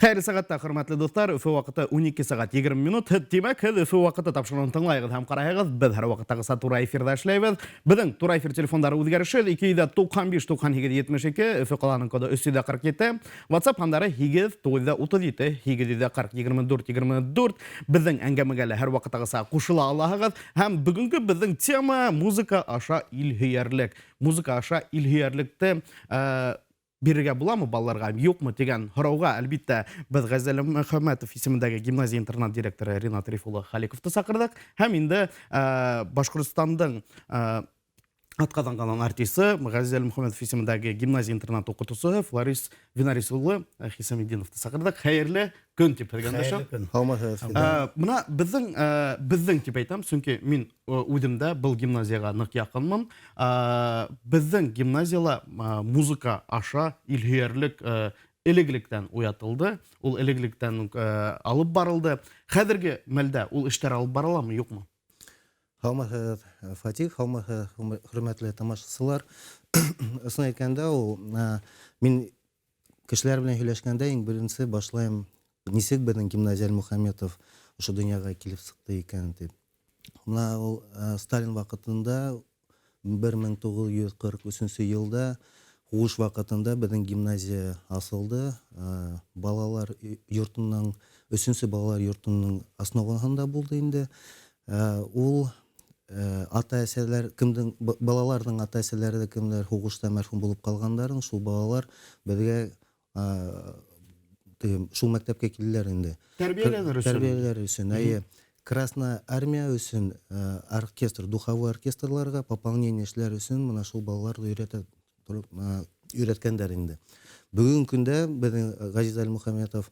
Хәйерле сәғәттә, хөрмәтле дуҫтар, Өфө ваҡыты 12 сәғәт 20 минут. Тимәк, һеҙ Өфө ваҡыты тапшырыуын тыңлайығыҙ һәм ҡарайһығыҙ. Беҙ һәр ваҡыттағыса тура эфирҙа эшләйбеҙ. Беҙҙең тура эфир телефондары үҙгәреше 295 98 72, Өфө ҡалаһының коды 347, WhatsApp һандары 8 937 840 24 24. Беҙҙең әңгәмәгә лә һәр ваҡыттағыса ҡушыла алаһығыҙ. Һәм бөгөнгө беҙҙең тема музыка аша илһөйәрлек. Музыка аша илһөйәрлекте бирергә буламы балаларға, юҡмы тигән һорауға, әлбиттә, беҙ Ғәзәл Мөхәммәтов исемендәге гимназия-интернат директоры Ринат Риф улы Халиковты саҡырҙыҡ һәм инде Башҡортостандың атҡаҙанған артисы Ғәзәл Мөхәммәтов исемендәге гимназия-интернат уҡытыусыһы Флорис Винарис улы Хисаметдиновты саҡырҙыҡ. Хәйерле көн тип һеҙгә өндәшәм. Һаумыһығыҙ. Бына беҙҙең тип әйтәм, сөнки мин үҙем дә был гимназияға ныҡ яҡынмын. Беҙҙең гимназияла музыка аша илһөйәрлек элек-электән уятылды, ул элек-электән үк алып барылды. Хәҙерге мәлдә ул эштәр алып барыламы, юҡмы? Һаумыһығыҙ, Фатих, һаумыһығыҙ, хөрмәтле тамашасылар. Ысын әйткәндә, ул мин кешеләр белән һөйләшкәндә иң беренсе башлайым, нисек беҙҙең гимназия Әлмөхәммәтов ошо донъяға килеп сыҡты икән дип. Мына ул Сталин ваҡытында 1943 йылда һуғыш ваҡытында беҙҙең гимназия асылды. Балалар йортоноң, өсөнсө балалар йортоноң основаһында булды инде. Ул ата-әсәләр кемдең балаларҙың ата-әсәләре дә кемдер һуғышта мәрхүм булып ҡалғандарын, шул балалар беҙгә теге шул мәктәпкә килделәр инде. Тәрбиәләнер өсөн. Тәрбиәләр өсөн, әйе. Красная армия өсөн оркестр, духовой оркестрларга пополнение эшләр өсөн мына шул балаларҙы өйрәтә өйрәткәндәр инде. Бөгөнгө көндә беҙҙең Ғәзиз Әлмөхәмәтов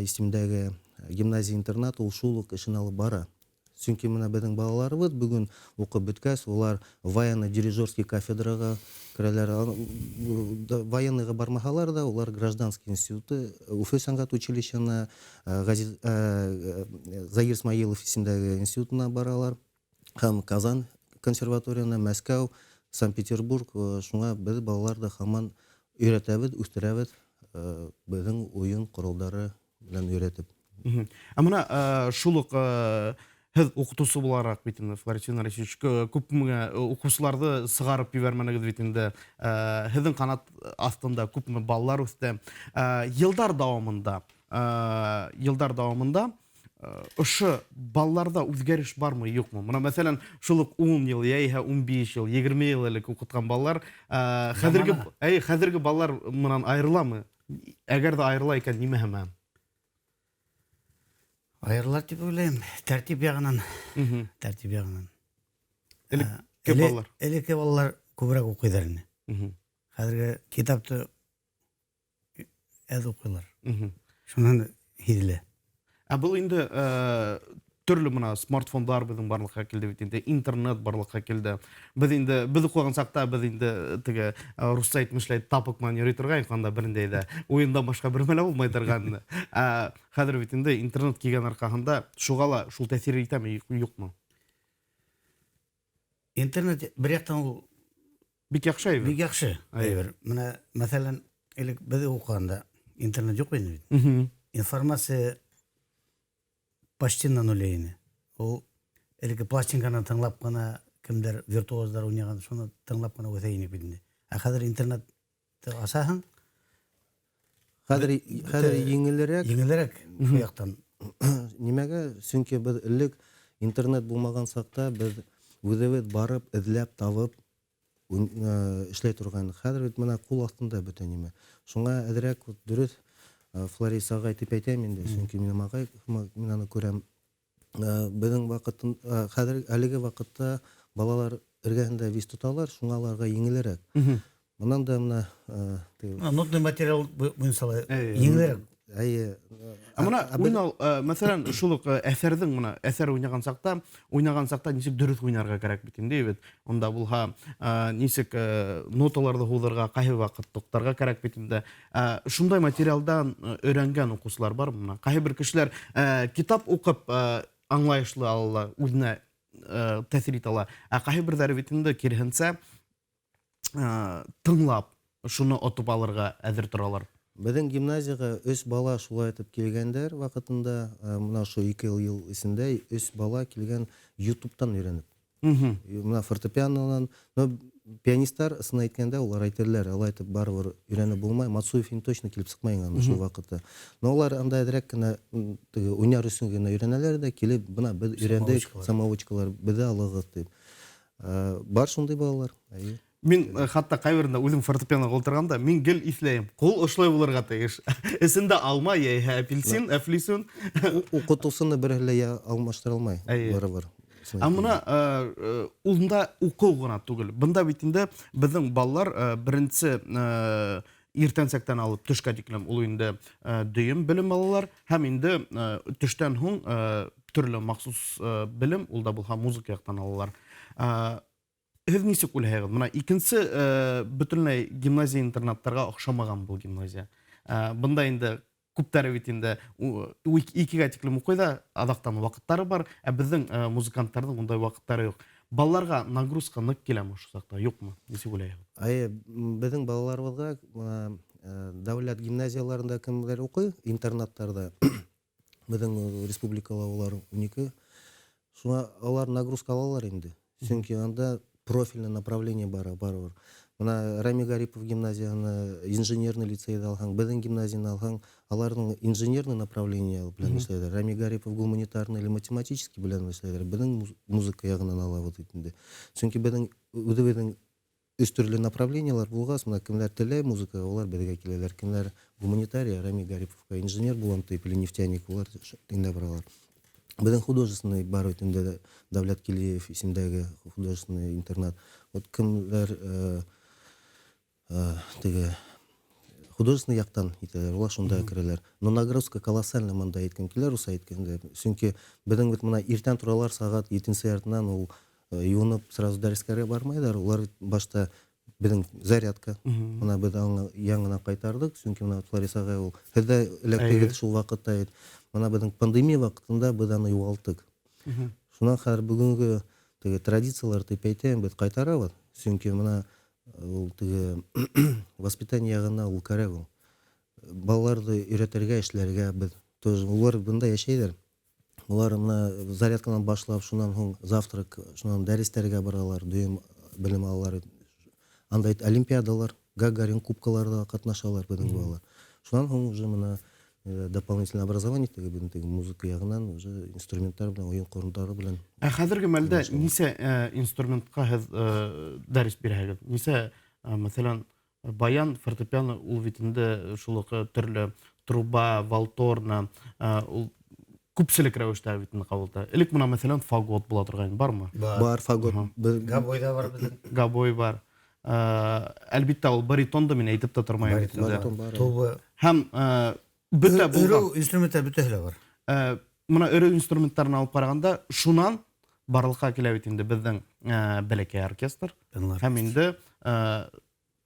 исемендәге гимназия-интернат ул шул уҡ эшен алып бара. Сөнки менә беҙҙең балаларыбыҙ бөгөн уҡып бөткәс, улар военно-дирижерский кафедраға керәләр. Военныйға бармаһалар ҙа, улар гражданский институты, Өфө сәнғәт училищеһына, Ғәзиз Загир Смаилов исемендәге институтына баралар. Һәм Казан консерваторияһына, Мәскәү, Санкт-Петербург, шуңа беҙ балаларҙы һаман өйрәтәбеҙ, үҫтерәбеҙ, беҙҙең уйын ҡоралдары белән өйрәтеп. Ә мына шул уҡ һеҙ уҡытыусы булараҡ бит инде, Флорентин Арисович, күпме уҡыусыларҙы сығарып ебәрмәнегеҙ бит инде. Һеҙҙең ҡанат аҫтында күпме балалар үҫте. Йылдар дауамында, йылдар дауамында ошо балаларҙа үҙгәреш бармы, юҡмы? Мына, мәҫәлән, шул уҡ 10 йыл, йә 15 йыл, 20 йыл элек уҡытҡан балалар, хәҙерге, әй, хәҙерге балалар менән айырыламы? Әгәр ҙә айырыла икән, нимәһе менән? Айырыла тип уйлайым, тәртип яғынан. Тәртип яғынан. Элекке балалар. Элекке балалар күберәк уҡыйҙар ине. Хәҙерге китапты әҙ уҡыйлар. Шунан һиҙелә. Ә был инде төрлө мына смартфондар беҙҙең барлыҡҡа килде бит инде, интернет барлыҡҡа килде. Беҙ инде, беҙ уҡыған саҡта беҙ инде теге русса әйтмешләй тапок менән йөрөй торғайныҡ, анда берендәй ҙә уйындан башҡа бер мәлә булмай торған. Ә хәҙер бит инде интернет килгән арҡаһында шуға ла шул тәьҫир итәме, юҡмы? Интернет бер яҡтан ул бик яҡшы әйбер. Бик яҡшы әйбер. Мына, мәҫәлән, элек беҙ уҡығанда интернет юҡ ине бит. Информация почти на нуле ине. Ул элекке пластинканы тыңлап ҡына кемдер виртуоздар уйнаған, шуны тыңлап ҡына үҫә инек бит инде. Ә хәҙер интернетты асаһың, хәҙер хәҙер еңелерәк. Еңелерәк шул яҡтан. Нимәгә? Сөнки беҙ элек интернет булмаған саҡта беҙ үҙебеҙ барып, эҙләп, табып эшләй торған. Хәҙер бит мына ҡул аҫтында бөтә нимә. Шуңа әҙерәк дөрөҫ Флорис ағай тип әйтәм инде, сөнки минең ағай, мин аны күрәм. Беҙҙең ваҡыт, хәҙер әлеге ваҡытта балалар эргәһендә виз тоталар, шуңа аларға еңелерәк. Мынан да мына нотный материал буйынса еңелерәк. Әйе. Ә мына уйнау, мәҫәлән, шул уҡ әҫәрҙең мына әҫәр уйнаған саҡта нисек дөрөҫ уйнарға кәрәк бит инде бит. Унда булһа, нисек ноталарҙы һуҙырға, ҡайһы ваҡыт туҡтарға кәрәк бит инде. Шундай материалдан өйрәнгән уҡыусылар бар мына. Ҡайһы бер кешеләр китап уҡып аңлайышлы ала, үҙенә тәьҫир итә ала. Ә ҡайһы берҙәре бит инде киреһенсә тыңлап шуны отоп алырға әҙер торалар. Беҙҙең гимназияға 3 бала шулай итеп килгәндәр ваҡытында, мына ошо 2 йыл эсендә 3 бала килгән YouTube'тан өйрәнеп. Мына фортепианонан, но пианисттар ысын әйткәндә улар әйтерләр, алай итеп барыбер өйрәнеп булмай. Мацуев инде точно килеп сыҡмай анда шул ваҡытта. Но улар анда әҙерәк кенә теге уйнар өсөн генә өйрәнәләр ҙә, килеп бына беҙ өйрәндек, самоучкалар, беҙҙе алығыҙ тип. Бар шундай балалар. Әйе. Мин хатта ҡайберендә үҙем фортепианоға ултырғанда, мин гел иҫләйем. Ҡул ошолай булырға тейеш. Эсендә алма, йәиһә апельсин, әфлисун. Уҡытыусыны береһе лә алмаштыра алмай. Барыбер. Ә мына унда уҡыу ғына түгел. Бында бит инде беҙҙең балалар беренсе иртәнсәктән алып төшкә тиклем ул инде дөйөм белем алалар һәм инде төштән һуң төрлө махсус белем, ул да булһа музыка яҡтан алалар. Һеҙ нисек уйлайһығыҙ? Мына икенсе бөтөнләй гимназия интернаттарға оҡшамаған был гимназия. Бында инде күптәре бит инде 2-гә тиклем уҡый ҙа, аҙаҡтан ваҡыттары бар, ә беҙҙең музыканттарҙың ундай ваҡыттары юҡ. Балаларға нагрузка ныҡ киләме ошо саҡта, юҡмы? Нисек уйлайһығыҙ? Әйе, беҙҙең балаларыбыҙға дәүләт гимназияларында кемдәр уҡый, интернаттарҙа, беҙҙең республикала улар 12, шуңа алар нагрузка алалар инде. Сөнки анда профильное направление бар, барыбер. Мына Рами Гарипов гимназияны, инженерный лицейҙы алһаң, беҙҙең гимназияны алһаң, аларҙың инженерный направление белән эшләйҙәр. Рами Гарипов гуманитарный или математический белән эшләйҙәр. Беҙҙең музыка яғынан алабыҙ инде. Сөнки беҙҙең үҙебеҙҙең өс төрлө направлениелар булғас, мына кемдәр теләй музыка, улар беҙгә киләләр. Кемдәр гуманитарий, Рами Гариповка инженер булам тип или нефтяник, улар тиңдә баралар. Беҙҙең художественный бар бит инде, Дәүләт Килиев исемдәге художественный интернат. Вот кемдәр теге художественный яҡтан итәләр, улар шунда керәләр. Но нагрузка колоссальная мында әйткән килә, рус әйткәндә. Сөнки беҙҙең бит мына иртән торалар сәғәт етенсе яртынан, ул юынып сразу дәрескә бармайҙар. Улар башта беҙҙең зарядка. Мына беҙ аңа яңынан ҡайтарҙыҡ, сөнки мына Флорис ағай ул һеҙ ҙә эләктегеҙ шул ваҡытта. Мына беҙҙең пандемия ваҡытында беҙ аны юғалттыҡ. Шунан хәҙер бөгөнгө теге традициялар тип әйтәйем, беҙ ҡайтарабыҙ. Сөнки мына ул теге воспитание яғына ул кәрәк ул. Балаларҙы өйрәтергә, эшләргә беҙ тоже улар бында йәшәйҙәр. Улар мына зарядканан башлап, шунан һуң завтрак, шунан дәрестәргә баралар, дөйөм белем алалар. Анда олимпиадалар, Гагарин кубкаларҙа ҡатнашалар беҙҙең балалар. Шунан һуң уже мына дополнительное образование теге беҙҙең теге музыка яғынан уже инструменттар белән, уйын ҡоралдары белән. Ә хәҙерге мәлдә нисә инструментҡа һеҙ дәрес бирәһегеҙ? Нисә, мәҫәлән, баян, фортепиано, ул бит инде шул уҡ төрлө труба, валторна, ул күпселек рәүештә бит инде ҡабул итә. Элек мына, мәҫәлән, фагот була торғайны, бармы? Бар. Бар, фагот. Гобой ҙа бар беҙҙең. Гобой бар. Әлбиттә, ул баритонды мин әйтеп тә тормайым бит инде. Баритон бар. Туба. Һәм, бөтә булған. Өрөү инструменттар бөтәһе лә бар. Мына өрөү инструменттарын алып ҡарағанда, шунан барлыҡҡа килә бит инде беҙҙең, бәләкәй оркестр. Беҙҙең Һәм инде,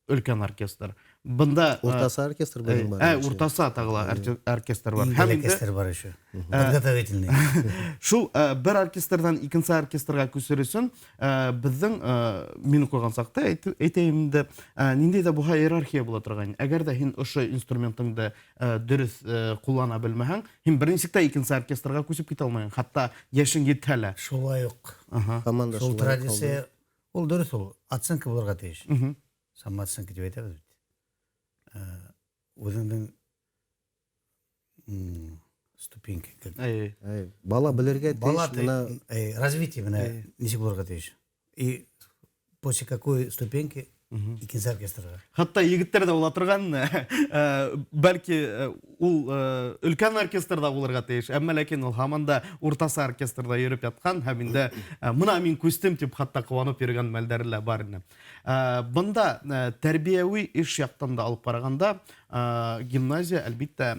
өлкән оркестр. Бында, Уртаса оркестр беҙҙең бар. Уртаса тағы ла оркестр бар. Иң Һәм инде оркестр бар еще. Подготовительный. Шул, бер оркестрҙан икенсе оркестрға күсер өсөн, беҙҙең, мин уҡыған саҡта әйтәйем инде, ниндәй ҙә булһа иерархия була торған. Әгәр ҙә һин ошо инструментыңды, дөрөҫ, ҡуллана белмәһәң, һин бер нисек тә икенсе оркестрға күсеп китә алмайһың, хатта йәшең етһә лә. Шулай уҡ. Команда Шул шулай уҡ традиция, ҡалды. ул дөрөҫ ул, оценка булырға тейеш. Самооценка тип әйтәбеҙ бит. Үҙеңдең, ступеньки, как Әй, бала белергә тейеш, Бала мына развитие мына нисек булырға тейеш. И после какой ступеньки икенсе оркестрға. Хатта егеттәр ҙә була торған, бәлки, ул, өлкән оркестрҙа булырға тейеш, әммә ләкин ул һаман да уртаса оркестрҙа йөрөп ятҡан һәм инде, мына мин күстем тип хатта ҡыуанып йөрөгән мәлдәре лә бар ине. Бында, тәрбиәүи эш яҡтан да алып ҡарағанда, гимназия әлбиттә,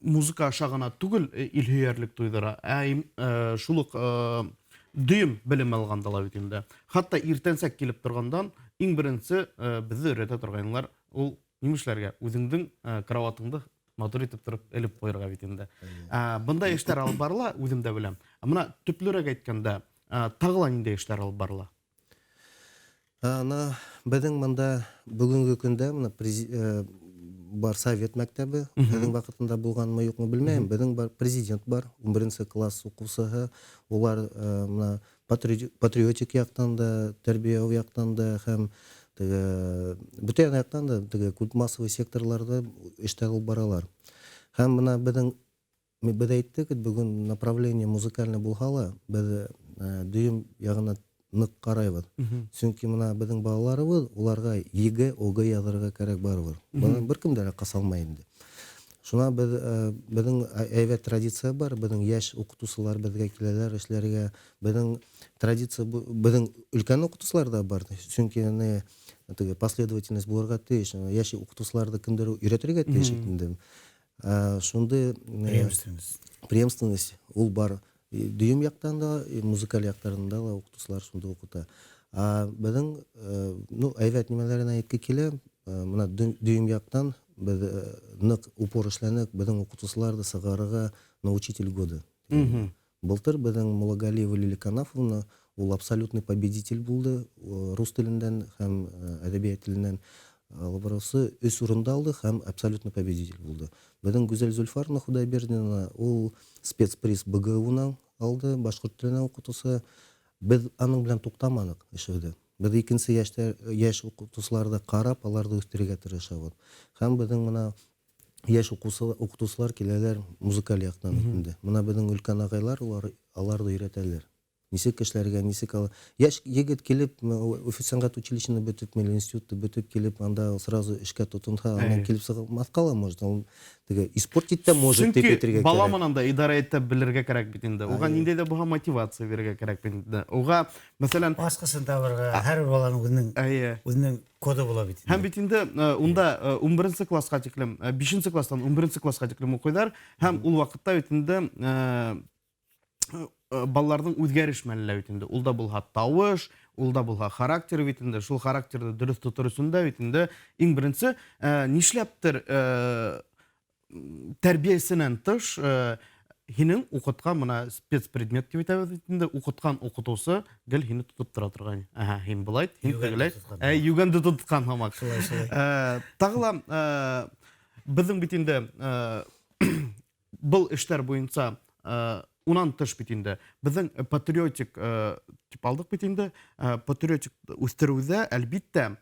музыка аша ғына түгел, илһөйәрлек тойҙора, шул уҡ, дөйөм белем алғанда ла бит инде. Хатта иртәнсәк килеп торғандан иң беренсе, беҙҙе өйрәтә торғайнылар ул нимә эшләргә? Үҙеңдең, караватыңды матур итеп тороп элеп ҡуйырға бит инде. Бындай эштәр алып барыла, үҙем дә беләм. Ә мына төплөрәк әйткәндә, тағы ла ниндәй эштәр алып барыла? Ана беҙҙең бында бөгөнгө көндә мына бар совет мәктәбе, беҙҙең ваҡытында булғанмы юҡмы белмәйем. Беҙҙең бар президент бар, 11 класс уҡыусыһы. Улар мына патриотик яҡтан да, тәрбиәү яҡтан да һәм теге бөтә яҡтан да теге культ массовый секторларҙа эштәр алып баралар. Һәм бына беҙҙең беҙ әйттек, бөгөн направление музыкальный булһа ла, беҙ дөйөм яғына ныҡ ҡарайбыҙ. Сөнки мына беҙҙең балаларыбыҙ, уларға ЕГЭ, ОГЭ яҙырға кәрәк барыбер. Быны бер кем дә ҡаса алмай инде. Шуна беҙҙең әйбәт традиция бар, беҙҙең йәш уҡытыусылар беҙгә киләләр эшләргә. Беҙҙең традиция, беҙҙең өлкән уҡытыусылар да бар. Сөнки не теге последовательность булырға тейеш. Йәш уҡытыусыларҙы кемдер өйрәтергә тейеш инде. Шундай преемственность. Преемственность ул бар. Дөйөм яҡтан да, музыкаль яҡтарында ла уҡытыусылар шунда уҡыта. А беҙҙең, ну, әйбәт нимәләренә әйтке килә, мына дөйөм яҡтан беҙ ныҡ упор эшләнек, беҙҙең уҡытыусыларҙы сығарырға на учитель года. Былтыр беҙҙең Мулагалиева Лилия Канафовна ул абсолютный победитель булды, рус теленән һәм әҙәбиәт теленән. Лаборасы өс урынды алды һәм абсолютный победитель булды. Беҙҙең Гүзәл Зульфаровна Худайбердина ул спецприз БГУ-нан алды, башҡорт теленән уҡытыусы. Беҙ аның белән туҡтаманыҡ эшебеҙҙе. Беҙ икенсе йәш уҡытыусыларҙы ҡарап, аларҙы үҫтерергә тырышабыҙ. Һәм беҙҙең мына йәш уҡытыусылар киләләр музыкаль яҡтан инде. Мына беҙҙең өлкән ағайлар, аларҙы өйрәтәләр. Нисек эшләргә, нисек ала. Йәш егет килеп, Өфө сәнғәт училищены бөтөп, милли институтты бөтөп килеп, анда сразу эшкә тотонһа, анан килеп сығмаҫҡа ла может, ул теге испортить та может тип Сөнки әйтергә бала кәрәк. менән дә идара итә белергә кәрәк бит инде. Уға ниндәй дә булһа мотивация бирергә кәрәк бит инде. Уға, мәҫәлән, Асҡысын табырға, һәр бер баланың үҙенең коды була бит инде. Һәм бит инде унда 11 классҡа тиклем, 5 класстан 11 классҡа тиклем уҡыйҙар. Һәм ул ваҡытта бит инде, балаларҙың үҙгәреш мәле бит инде. Ул да булһа тауыш, ул да булһа характер бит инде. Шул характерҙы дөрөҫ тотор өсөн дә бит инде иң беренсе, нишләптер тәрбиәсенән тыш, һинең уҡытҡан мына спецпредмет тип әйтәбеҙ бит инде, уҡытҡан уҡытыусы гел һине тотоп тора торған. Аһа, һин былай, һин Йүгәнде тегеләй. тотҡан. Йүгәнде тотҡан һымаҡ. Шулай, шулай. Тағы ла беҙҙең бит инде был эштәр буйынса унан тыш бит инде беҙҙең патриотик тип алдыҡ бит инде, патриотик үҫтереүҙә әлбиттә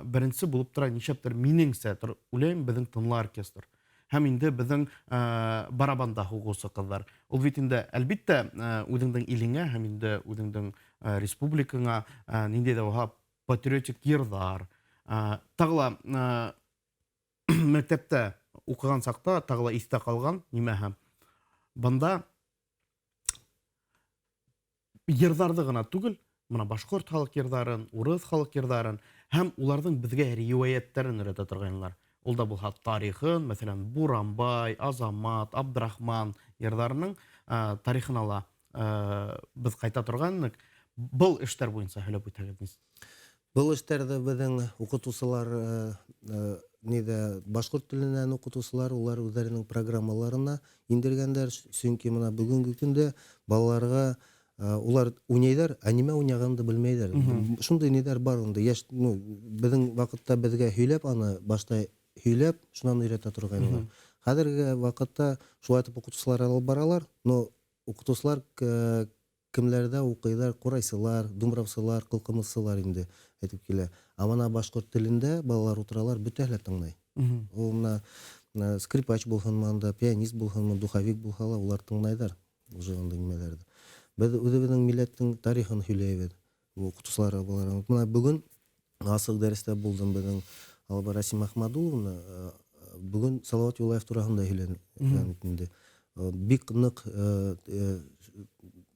беренсе булып тора нишләптер минеңсә тор, уйлайым, беҙҙең тынлы оркестр. Һәм инде беҙҙең барабанда һуғыусы ҡыҙҙар. Ул бит инде әлбиттә үҙеңдең илеңә һәм инде үҙеңдең республикаңа ниндәй ҙә булһа патриотик йырҙар. Тағы ла мәктәптә уҡыған саҡта тағы ла иҫтә ҡалған нимәһе? Бында йырҙарҙы ғына түгел, мына башҡорт халыҡ йырҙарын, урыҫ халыҡ йырҙарын һәм уларҙың беҙгә риүәйәттәрен өйрәтә торғайнылар. Ул да булһа тарихын, мәҫәлән, Буранбай, Азамат, Абдрахман йырҙарының тарихын ала беҙ ҡайта торғанлыҡ. Был эштәр буйынса һөйләп үтһәгеҙ. Был эштәрҙе беҙҙең уҡытыусылар ниҙә башҡорт теленән уҡытыусылар, улар үҙҙәренең программаларына индергәндәр. Сөнки мына бөгөнгө көндә балаларға улар уйнайҙар, ә нимә уйнағанды белмәйҙәр. Шундай ниҙәр бар унда. Йәш, ну, беҙҙең ваҡытта беҙгә һөйләп, аны башта һөйләп, шунан өйрәтә торғайнылар. Хәҙерге ваҡытта шулай итеп уҡытыусылар алып баралар, но уҡытыусылар кемләрҙә уҡыйҙар, ҡурайсылар, думравсылар, ҡылҡымысылар инде әйтеп килә. Ә мына башҡорт телендә балалар утыралар, бөтәһе лә тыңлай. Ул мына скрипач булһынмы анда, пианист булһынмы, духовик булһа ла, улар тыңлайҙар уже ундай нимәләрҙе. Беҙ үҙебеҙҙең милләттең тарихын һөйләйбеҙ уҡытыусыларға балаларға. Мына бөгөн асыҡ дәрестә булдым беҙҙең Алба Расима Ахмадулловна, бөгөн Салауат Юлаев тураһында һөйләне инде. Бик ныҡ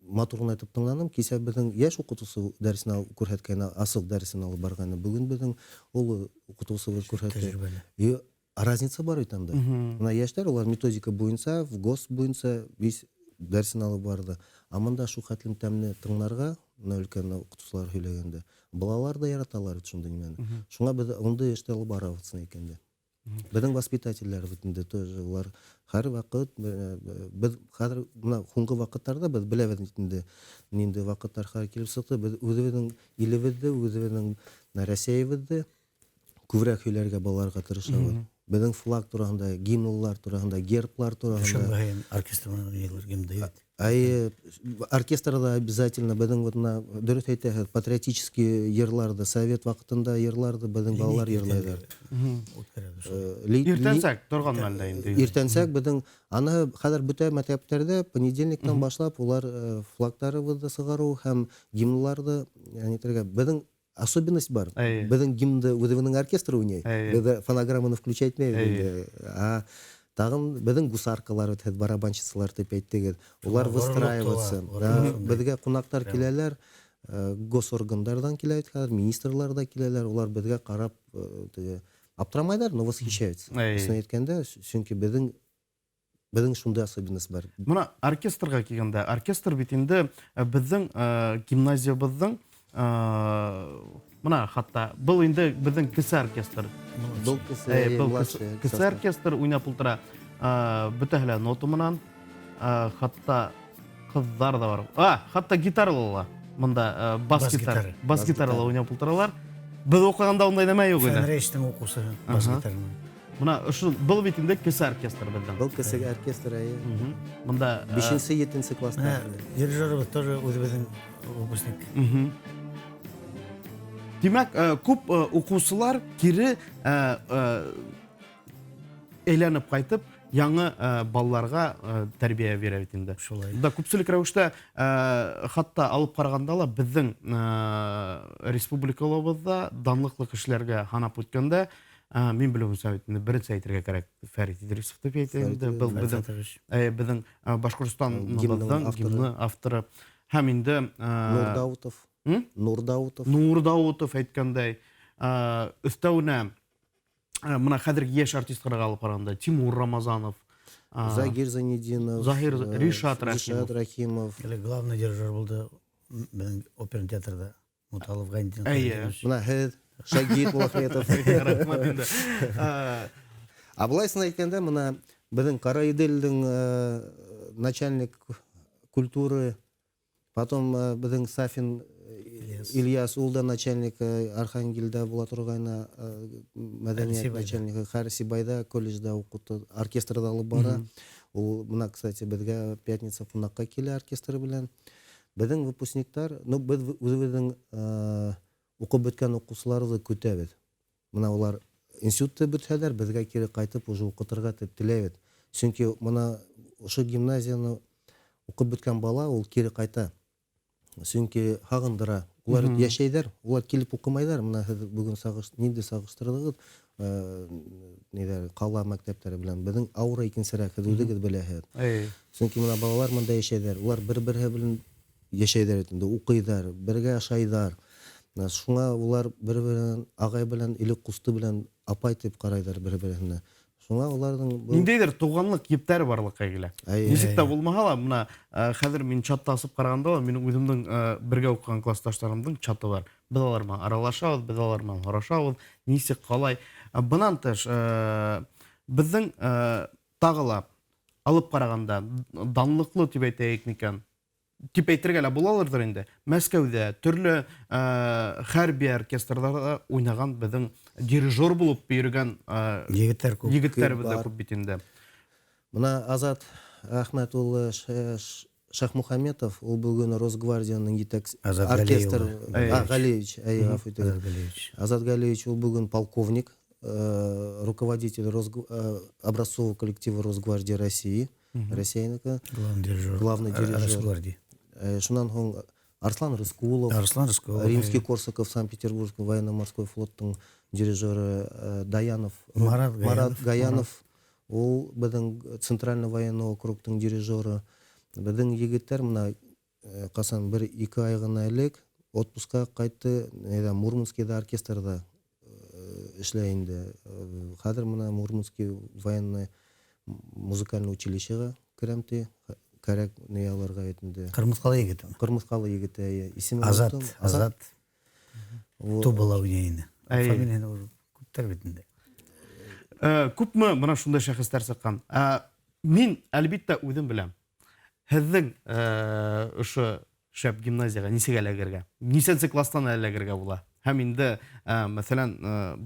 матур ғына итеп тыңланым. Кисә беҙҙең йәш уҡытыусы дәресен күрһәткән, асыҡ дәресен алып барғаны. Бөгөн беҙҙең оло уҡытыусыбыҙ күрһәтте. Тәжрибәле. И разница бар бит анда. Мына йәштәр улар методика буйынса, в ГОСТ буйынса весь дәресен алып барҙы. Ә мында шул хәтлем тәмле тыңларға, мына өлкән уҡытыусылар һөйләгәндә, балалар да яраталар бит шундай нимәне. Шуңа беҙ ундай эштә алып барабыҙ икән дә. Беҙҙең воспитательдәр бит инде тоже улар һәр ваҡыт, беҙ хәҙер мына һуңғы ваҡыттарҙа беҙ беләбеҙ бит инде ниндәй ваҡыттар хәҙер килеп сыҡты. Беҙ үҙебеҙҙең илебеҙҙе, үҙебеҙҙең Рәсәйебеҙҙе күберәк һөйләргә балаларға тырышабыҙ. Беҙҙең флаг тураһында, гимнлар тураһында, герблар тураһында. Дүшәмбе һайын оркестр менән уйнайҙар гимнды бит. Ай, оркестрҙа обязательно беҙҙең вот мына дөрөҫ әйтәһеҙ, патриотический йырларҙы, совет ваҡытында йырларҙы беҙҙең балалар йырлайҙар. Үткәрәбеҙ шул. Иртәнсәк торған мәлдә инде. Иртәнсәк беҙҙең аны хәҙер бөтә мәктәптәрҙә понедельниктан башлап улар флагтарыбыҙҙы сығарыу һәм гимнларҙы, әйтергә, беҙҙең особенность бар. Беҙҙең гимнды үҙебеҙҙең оркестр уйнай. Беҙ фонограмманы включать итмәйбеҙ инде. А тағын беҙҙең гусаркалар, һеҙ барабанщицалар тип әйттегеҙ. Улар Горлыҡ выстраиваться. тула, Да, горлыҡ шундай. беҙгә ҡунаҡтар киләләр, госоргандарҙан килә бит хәҙер, министрлар ҙа киләләр. Улар беҙгә ҡарап, теге аптырамайҙар, но восхищаются. Дөрөҫөн әйткәндә, сөнки беҙҙең шундай особенность бар. Бына оркестрға килгәндә, оркестр бит инде, беҙҙең, гимназиябыҙҙың, бына хатта был инде беҙҙең кесе оркестр. Был кесе, Был младший кесе состав. оркестр уйнап ултыра. Бөтәһе лә нота менән, хатта ҡыҙҙар ҙа бар. Хатта гитарала ла. Бында, бас Бас гитар. гитара. Бас Бас гитарала гитара. уйнап ултыралар. Беҙ уҡығанда ундай нәмә юҡ ине. Фәнрәйштең уҡыусы бас гитара менән. Бына ошо был бит инде кесе оркестр беҙҙең. Был кесе оркестр, әйе. Бында, Бишенсе, етенсе класста. Менә дирижерыбыҙ тоже үҙебеҙҙең выпускник. Тимәк, күп, уҡыусылар кире, әйләнеп ҡайтып, яңы, балаларға, тәрбиә бирә бит инде. Шулай. Бында күпселек рәүештә, хатта алып ҡарағанда ла беҙҙең, республикалабыҙҙа данлыҡлы кешеләргә һанап үткәндә, мин белеүемсә бит инде беренсе әйтергә кәрәк Фәрит Идрисов тип әйтә Фәрит инде. Был Фәрит Идрисов. беҙҙең, Башҡортостандың Гимнының авторы. гимны авторы. Һәм инде, Нур Даутов. Нур Даутов. Нур Даутов әйткәндәй, өҫтәүенә, бына хәҙерге йәш артисттарға алып ҡарағанда Тимур Рамазанов, Загир Зайнетдинов, Загир Ришат Рахимов. Ришат Рахимов. Әле главный дирижер булды беҙҙең опера театрҙа Муталов Гайнетдин Әйе. Хәйретдинович. Бына һеҙ, Шагит Муллахметов. Рәхмәт инде. А былайсын әйткәндә, бына беҙҙең Караиделдең, начальник культуры, потом, беҙҙең Сафин Ильяс. Ильяс ул да начальник, Архангелдә була торғайны, мәҙәниәт Хәрсибайҙа. начальнигы Хәрсибайҙа колледжда уҡыты, оркестрҙа алып бара. Ул бына, кстати, беҙгә пятница ҡунаҡҡа килә оркестр белән. Беҙҙең выпускниктар, ну, беҙ үҙебеҙҙең, уҡып бөткән уҡыусыларҙы көтәбеҙ. Бына улар институтты бөтһәләр, беҙгә кире ҡайтып уже уҡытырға тип теләйбеҙ. Сөнки бына ошо гимназияны уҡып бөткән бала ул кире ҡайта. Сөнки һағындыра. Улар йәшәйҙәр, улар килеп уҡымайҙар. Бына һеҙ бөгөн ниндәй сағыштырҙығыҙ, ниҙәр, ҡала мәктәптәре белән. Беҙҙең аура икенсерәк, һеҙ үҙегеҙ беләһегеҙ. Сөнки бына балалар бында йәшәйҙәр. Улар бер-береһе белән йәшәйҙәр инде, уҡыйҙар, бергә ашайҙар. Менә шуңа улар бер-береһен ағай белән или ҡусты белән апай тип ҡарайҙар бер-береһенә. Шуңа уларҙың был Ниндәйҙер туғанлыҡ ептәре барлыҡҡа килә. Әйе. Нисек тә булмаһа ла, бына, хәҙер мин чатта асып ҡарағанда ла, минең үҙемдең, бергә уҡыған классташтарымдың чаты бар. Беҙ алар менән аралашабыҙ, беҙ алар менән һорашабыҙ, нисек ҡалай. Бынан тыш, беҙҙең, тағы ла алып ҡарағанда данлыҡлы тип әйтәйек микән? Тип әйтергә лә булалырҙыр инде. Мәскәүҙә төрлө, хәрби оркестрҙарҙа уйнаған беҙҙең дирижер булып йөрөгән, Егеттәр күп. егеттәр Күп беҙҙә бар. күп бит инде. Бына Азат Әхмәт улы Шахмухаметов, ул бөгөн Росгвардияның етәксе Азат оркестр, Галиевич. Галиевич, әй, ғәфү итегеҙ. Азат Галиевич. Азат Галиевич ул бөгөн полковник, руководитель образцового коллектива Росгвардии России, Россияныкы. Главный дирижер. Главный дирижер. Росгвардии. Шунан һуң Арслан Рыскулов, Арслан Рыскулов, Римский Корсаков, Санкт-Петербургский военно-морской флоттың дирижеры, Даянов, Марат Марат Гаянов. Гаянов, ул беҙҙең Центральный военный округтың дирижеры. Беҙҙең егеттәр мына, ҡасан бер ике ай ғына элек отпускка ҡайтты, нейҙә, Мурманскийҙа оркестрҙа, эшләй инде. Хәҙер мына Мурманский военный музыкальный училищеға керәм ти, кәрәк ни алырға бит инде. Ҡырмыҫҡалы егете. Ҡырмыҫҡалы егете, әйе. Исемен Азат, оноттом. Азат. Вот. Тубала уйнай. Әйе. Фамилияны уже күптәр бит инде. Күпме бына шундай шәхестәр сыҡҡан. Мин әлбиттә үҙем беләм. Һеҙҙең, ошо шәп гимназияға нисек эләгергә? Нисәнсе класстан эләгергә була? Һәм инде, мәҫәлән,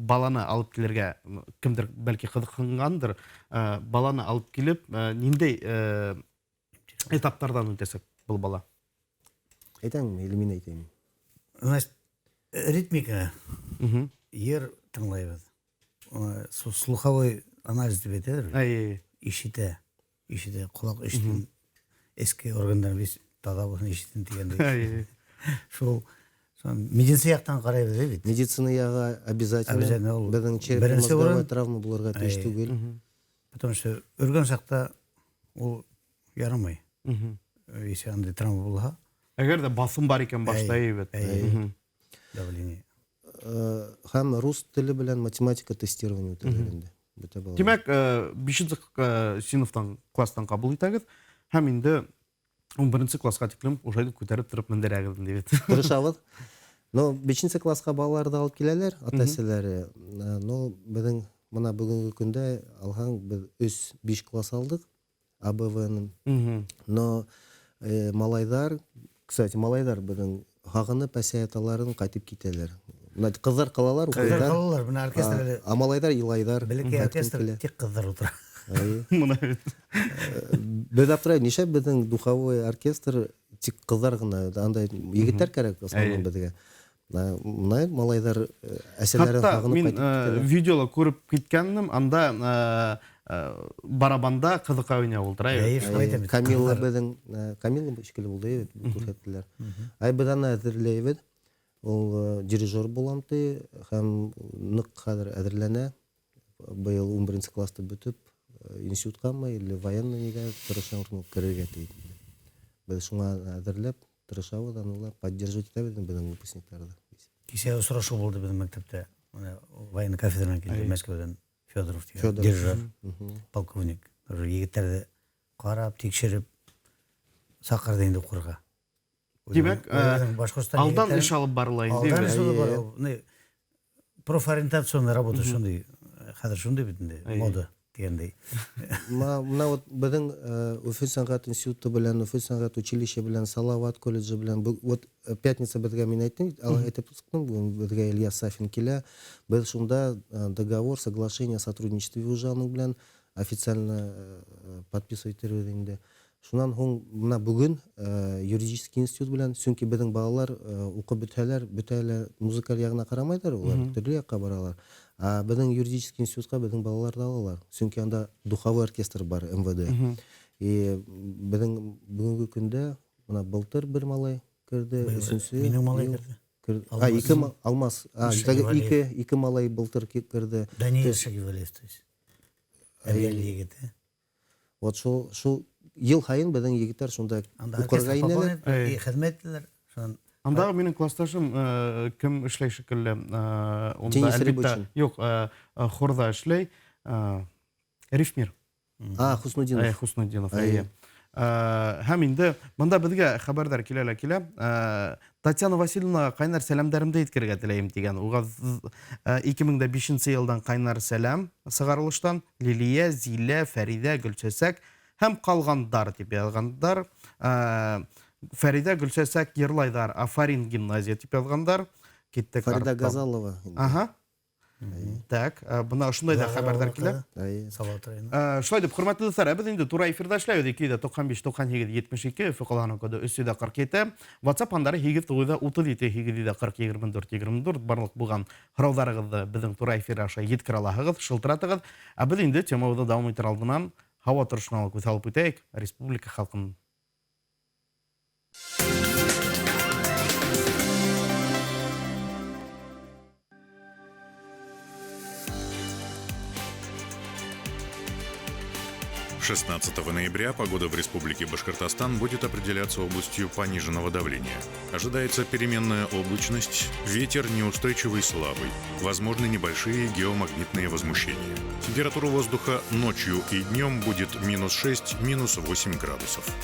баланы алып килергә кемдер бәлки ҡыҙыҡһынғандыр, баланы алып килеп, ниндәй этаптарҙан үтәсәк был бала? Әйтәңме или мин әйтәйем? Значит, ритмика, йыр тыңлайбыҙ. Слуховой анализ тип әйтәләр бит. Ишетә, ишетә, ҡолаҡ ишетен, эске органдар бит таҙа булһын, ишетен тигәндәй. Шул медицина яҡтан ҡарайбыҙ бит. Медицина яғы обязательно. Беҙҙең черепно-мозговая травма булырға тейеш түгел. Потому что өргән саҡта ул ярамай. Если андай травма булһа. Әгәр ҙә баҫым бар икән башта, бит. Давление. Һәм рус теле белән математика тестирование үтәләр инде. Тимәк, 5-нсе синыфтан, класстан ҡабул итәгеҙ һәм инде 11-нсе классҡа тиклем ошолай күтәреп тороп мендерәгеҙ инде бит. Тырышабыҙ. Но 5-нсе классҡа балаларҙы алып киләләр, ата-әсәләре. Но беҙҙең мына бөгөнгө көндә алһаң, беҙ 3-5 класс алдыҡ АБВ-ның. Но малайҙар, кстати, малайҙар беҙҙең һағынып әсәй-аталарын ҡайтып китәләр. Мына ҡыҙҙар ҡалалар, уҡыйҙар. Ҡыҙҙар ҡалалар, бына оркестр әле. А малайҙар илайҙар. Бәләкәй оркестр тик ҡыҙҙар ултыра. Мына бит. Беҙ аптырай, нишләп беҙҙең духовой оркестр тик ҡыҙҙар ғына, андай егеттәр кәрәк основном беҙгә. Мына малайҙар әсәләрен һағынып мин видеола күреп киткәнем, анда барабанда ҡыҙыҡай уйнап ултыра. Камила беҙҙең, Камила шикелле булды, күрһәттеләр. Ай, беҙ аны әҙерләйбеҙ. Ул дирижер булам ти, һәм ныҡ хәҙер әҙерләнә. Быйыл 11-нсе класты бөтөп, институтҡамы или военный нигә тырышам керергә ти. Беҙ шуңа әҙерләп тырышабыҙ, аны ла поддерживать итәбеҙ беҙҙең выпускниктарҙы. Кисә осрашыу булды беҙҙең мәктәптә. Мына военный кафедранан килде Мәскәүҙән Федоров тигән дирижер, полковник. Егеттәрҙе ҡарап, тикшереп саҡырҙы инде уҡырға. Тимәк, алдан эш алып барыла инде. Алдан эш алып барыла. Профориентационная работа шундай, хәҙер шундай бит инде, мода тигәндәй. Мына вот беҙҙең Өфө сәнғәт институты белән, Өфө сәнғәт училище белән, Салават колледжы белән, вот пятница беҙгә мин әйттем, әйтеп сыҡтым, бөгөн беҙгә Ильяс Сафин килә. Беҙ шунда договор, соглашение о сотрудничестве уже аның белән официально подписывать итербеҙ инде. Шунан һуң мына бөгөн юридический институт белән, сөнки беҙҙең балалар уҡып бөтһәләр, бөтәләр музыкаль яғына ҡарамайҙар, улар төрлө яҡҡа баралар. А беҙҙең юридический институтҡа беҙҙең балаларҙы алалар, сөнки анда духовой оркестр бар, МВД. И беҙҙең бөгөнгө көндә мына былтыр бер малай керҙе, өсөнсө минең малай керҙе. А, ике Алмаз, ике малай былтыр керҙе. Даниил Шагивалиев, то есть. Әбйәлил егете. Вот шул йыл һайын беҙҙең егеттәр шунда уҡырға инәләр. Хеҙмәт итәләр. Анда минең класташым кем эшләй шикелле, унда әлбиттә, юҡ, хорҙа эшләй, Рифмир. А, Хуснудинов. Хуснудинов, эйе. Һәм инде бында беҙгә хәбәрҙәр килә лә килә. Татьяна Васильевна ҡайнар сәләмдәремде еткерергә теләйем тигән. Уға 2005 йылдан ҡайнар сәләм сығарылыштан Лилия, Зилә, Фәриҙә, Гөлсәсәк һәм ҡалғандар тип яҙғандар. Фәриҙә, Гөлсәсәк йырлайҙар, Афарин гимназия тип яҙғандар. Киттек. Фәриҙә Газалова. Ага. Так, бына ошондай да хәбәрҙәр килә. Шулай дип, хөрмәтле дуҫтар, беҙ инде тура эфирҙа эшләйбеҙ. 295 98 72, Өфө ҡалаһының коды 347, WhatsApp һандары 8 937 840 24 24. Барлыҡ булған һорауҙарығыҙҙы беҙҙең тура эфир аша еткерә алаһығыҙ, шылтыратығыҙ. Ә беҙ инде темабыҙҙы дауам итер алдынан һауа торошона ла күҙ һалып үтәйек республика халҡын. 16 ноября погода в Республике Башкортостан будет определяться областью пониженного давления. Ожидается переменная облачность, ветер неустойчивый слабый, возможны небольшие геомагнитные возмущения. Температура воздуха ночью и днем будет -6, -8 градусов.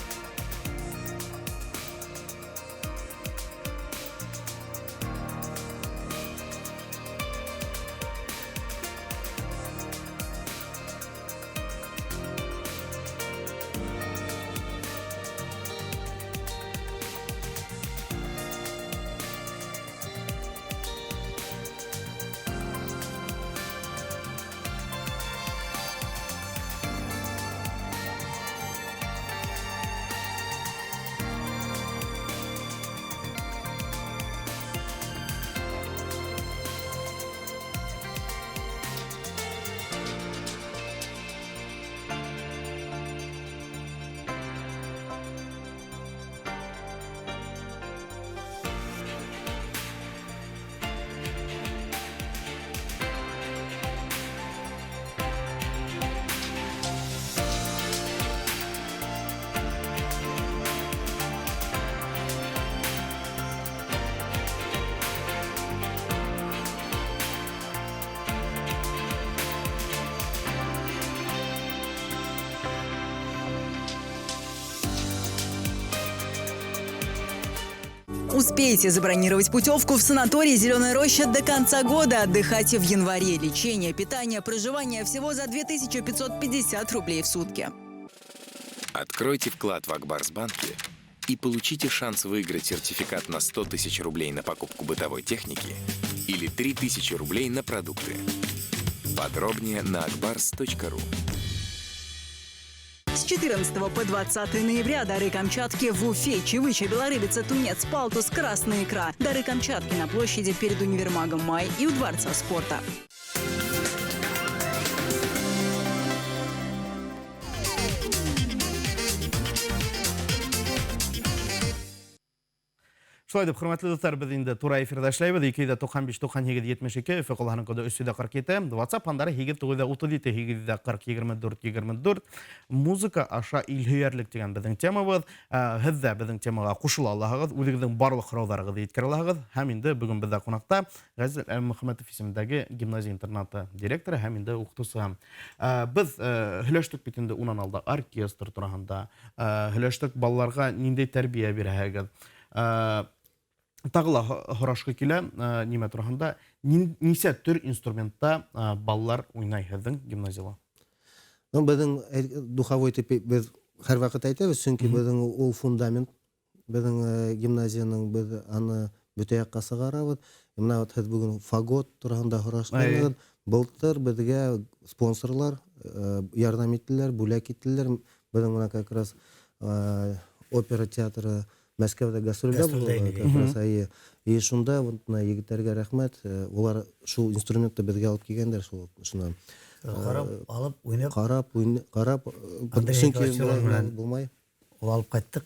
Успейте забронировать путевку в санаторий «Зеленая роща» до конца года. Отдыхайте в январе. Лечение, питание, проживание всего за 2550 рублей в сутки. Откройте вклад в Акбарс-банке и получите шанс выиграть сертификат на 100 тысяч рублей на покупку бытовой техники или 3000 рублей на продукты. Подробнее на akbars.ru. С 14 по 20 ноября дары Камчатки в Уфе, Чевыча, Белорыбица, Тунец, Палтус, Красная икра. Дары Камчатки на площади перед универмагом «Май» и у Дворца спорта. Шулай дип, хөрмәтле дуҫтар, беҙ инде тура эфирҙа эшләйбеҙ. 295 98 72, Өфө ҡалаһының коды 347, WhatsApp һандары 8937 840 24 24. Музыка аша илһөйәрлек тигән беҙҙең темабыҙ. Һеҙ ҙә беҙҙең темаға ҡушыла алаһығыҙ, үҙегеҙҙең барлыҡ һорауҙарығыҙҙы еткерә алаһығыҙ. Һәм инде бөгөн беҙҙә ҡунаҡта Ғәзиз Әлмөхәмәтов исемендәге гимназия-интернаты директоры һәм инде уҡытыусыһы. Беҙ һөйләштек бит инде унан алда оркестр тураһында, һөйләштек балаларға ниндәй тәрбиә бирәһегеҙ. Тағы ла һорашҡы килә, нимә тураһында, нисә төр инструментта балалар уйнай һеҙҙең гимназияла? Ну, беҙҙең духовой тип беҙ һәр ваҡыт әйтәбеҙ, сөнки беҙҙең ул фундамент, беҙҙең гимназияның беҙ аны бөтә яҡҡа сығарабыҙ. Бына вот һеҙ бөгөн фагот тураһында һорашҡанһығыҙ. Былтыр беҙгә спонсорлар ярҙам иттеләр, бүләк иттеләр. Беҙҙең бына как раз опера театры Мәскәүҙә гастролдә булды, как раз, әйе. И шунда вот бына егеттәргә рәхмәт, улар шул инструментты беҙгә алып килгәндәр, шул шунан. Ҡарап, алып, уйнап. Ҡарап, ҡарап, сөнки булмай. Ул алып ҡайттыҡ.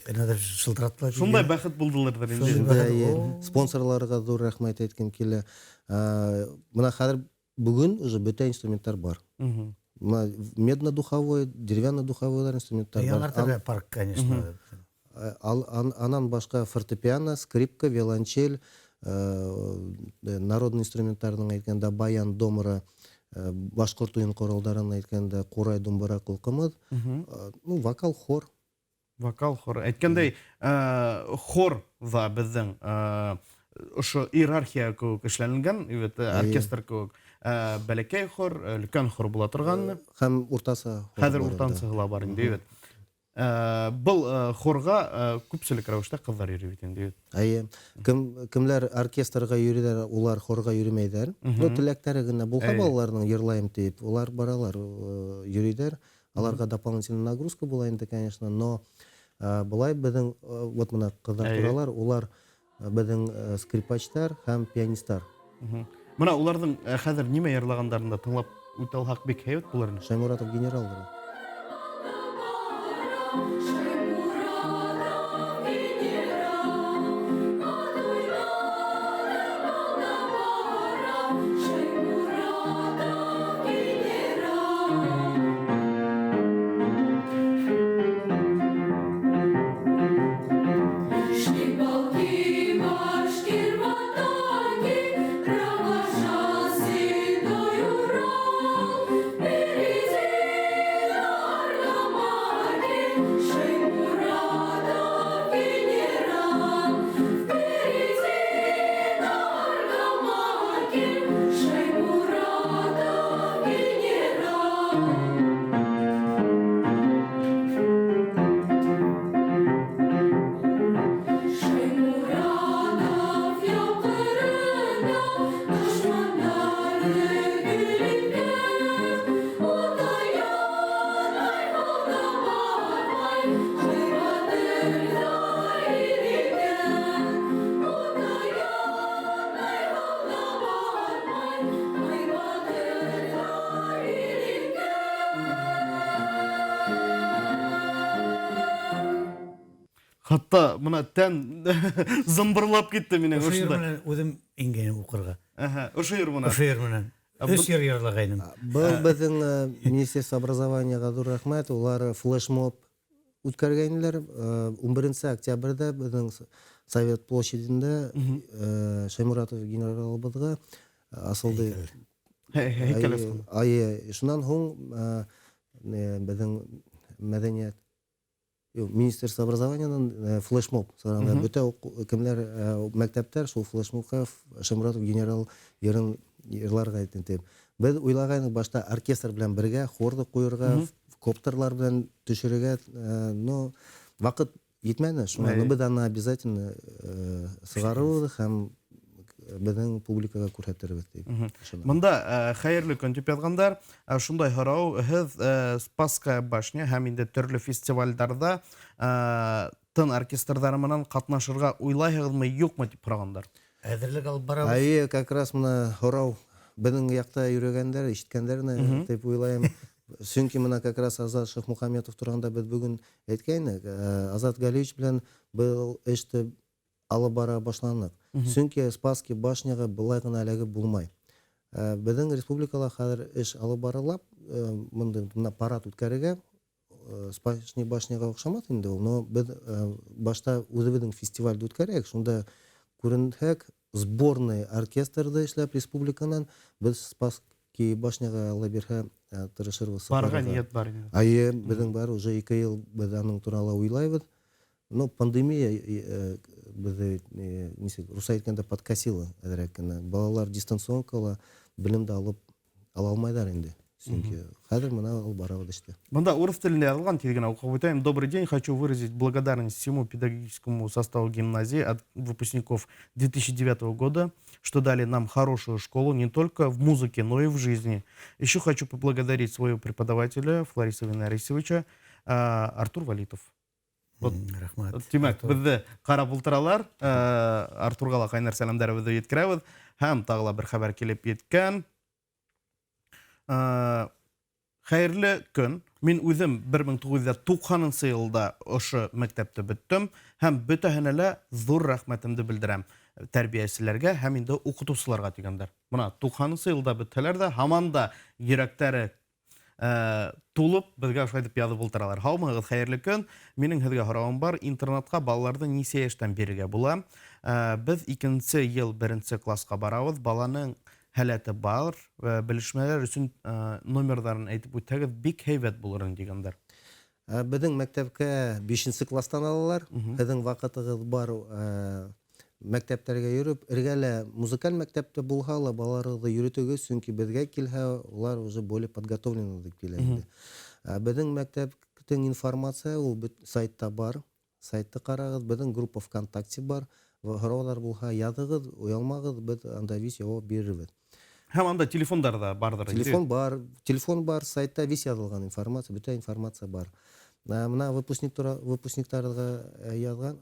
Энәҙер шылтыраттылар. Шундай бәхет булдыларҙыр инде. Спонсорларға ҙур рәхмәт әйткем килә. Бына хәҙер бөгөн уже бөтә инструменттар бар. Бына медно-духовой, деревянно-духовой инструменттар бар. Яңыртырға парк, конечно. Анан башҡа фортепиано, скрипка, виолончель, народный инструменттарҙың әйткәндә баян, домра, башҡорт уйын ҡоралдарын әйткәндә ҡурай, думбыра, ҡылҡымыҙ, ну, вокал, хор. Вокал, хор. Әйткәндәй, хор ҙа беҙҙең ошо иерархия кеүек эшләнелгән, оркестр кеүек. Бәләкәй хор, өлкән хор була торған. Һәм уртаса хор. Хәҙер уртансы ла бар инде, бит. Был хорға күпселек рәүештә ҡыҙҙар йөрөй бит инде. Әйе. Кемләр оркестрға йөрөйҙәр, улар хорға йөрөмәйҙәр. Ну, теләктәре генә булһа балаларының йырлайым тип, улар баралар, йөрөйҙәр. Аларға дополнительная нагрузка була инде, конечно, но былай беҙҙең вот бына ҡыҙҙар торалар, улар беҙҙең скрипачтар һәм пианисттар. Бына уларҙың хәҙер нимә йырлағандарын да тыңлап үтә алһаҡ бик һәйбәт булыр ине. Шаймуратов генералдыр. Хатта бына тән зымбырлап китте минең Ошо йыр ошонда. менән үҙем ингәйнем уҡырға. Ошо йыр менән. Ошо йыр менән. Өс йыр йырлағайным. Был беҙҙең Министерство образованияға ҙур рәхмәт. Улар флешмоб үткәргәйнеләр. 11 октябрҙә беҙҙең Совет площадендә Шаймуратов генералыбыҙға асылды. Һәйкәл асылды. Ай, шунан һуң беҙҙең мәҙәниәт Министерство образованиянан флешмоб сығарғандар. Бөтә кемләр, мәктәптәр шул флешмобҡа Шамратов генерал йырын йырларға итеп. Беҙ уйлағайныҡ башта оркестр белән бергә хорҙы ҡуйырға, коптерлар белән төшөрөргә, но ваҡыт етмәне. Шуңа беҙ аны обязательно сығарырбыҙ һәм беҙҙең публикаға күрһәтербеҙ тип ышанам. Бында хәйерле көн тип яҙғандар. Шундай һорау: һеҙ Спасская башня һәм инде төрлө фестивалдәрҙә тын оркестрҙары менән ҡатнашырға уйлайһығыҙмы, юҡмы, тип һорағандар. Әҙерлек алып барабыҙ. Әйе, как раз мына һорау беҙҙең яҡта йөрөгәндәр, ишеткәндәр тип уйлайым. Сөнки мына как раз Азат Шәйхмөхәмәтов турында беҙ бөгөн әйткәйнек. Азат Галиевич белән был эште алып бара башланыҡ. Сөнки Спасский башняға былай ғына эләгеп булмай. Беҙҙең республикала хәҙер эш алып барыла, мындай мына парад үткәрергә, Спасский башняға оҡшамаҫ инде ул, но беҙ башта үҙебеҙҙең фестивалде үткәрәйек, шунда күренһәк, сборный оркестрҙы эшләп республиканан беҙ Спасский башняға, Алла бирһә, тырышырбыҙ Барырға сығарырға. ниәт бар инде. Әйе, беҙҙең бар, уже 2 йыл беҙ аның турала уйлайбыҙ. Но пандемия беҙҙе, нисек, русса әйткәндә, подкосила әҙерәк кенә. Балалар дистанционкала белемде алып ала алмайҙар инде. Сөнки хәҙер мына алып барабыҙ эште. Бында урыҫ телендә яҙылған, тиҙ генә уҡып үтәйем. Добрый день, хочу выразить благодарность всему педагогическому составу гимназии от выпускников 2009 года, что дали нам хорошую школу не только в музыке, но и в жизни. Еще хочу поблагодарить своего преподавателя Флориса Винарисовича, Артур Валитов. Вот. Рәхмәт. Тимәк, беҙҙе ҡарап ултыралар. Артурға ла ҡайнар сәләмдәребеҙҙе еткерәбеҙ. Һәм тағы ла бер хәбәр килеп еткән. Хәйерле көн. Мин үҙем бер мең туғыҙ йөҙ туҡһанынсы йылда ошо мәктәпте бөттөм һәм бөтәһенә лә ҙур рәхмәтемде белдерәм тәрбиәселәргә һәм инде уҡытыусыларға тигәндәр. Бына туҡһанынсы йылда бөтһәләр ҙә, һаман да йөрәктәре тулып беҙгә ошолай итеп яҙып ултыралар. Һаумыһығыҙ, хәйерле көн. Минең һеҙгә һорауым бар. Интернатҡа балаларҙы нисә йәштән бирергә була? Беҙ икенсе йыл беренсе класҡа барабыҙ. Баланың һәләте бар. Белешмәләр өсөн номерҙарын әйтеп үтһәгеҙ, бик һәйбәт булыр ине тигәндәр. Беҙҙең мәктәпкә бишенсе кластан алалар. Һеҙҙең ваҡытығыҙ бар, мәктәптәргә йөрөп, эргәлә музыкаль мәктәптә булһа ла балаларығыҙҙы йөрөтөгөҙ, сөнки беҙгә килһә, улар уже более подготовлены тип килә инде. Беҙҙең мәктәптең информация ул бит сайтта бар. Сайтты ҡарағыҙ, беҙҙең группа ВКонтакте бар. Һорауҙар булһа яҙығыҙ, оялмағыҙ, беҙ анда весь яуап бирербеҙ. Һәм анда телефондар да барҙыр инде. Телефон бар, телефон бар, сайтта весь яҙылған информация, бөтә информация бар. Мына выпускниктарға яҙған,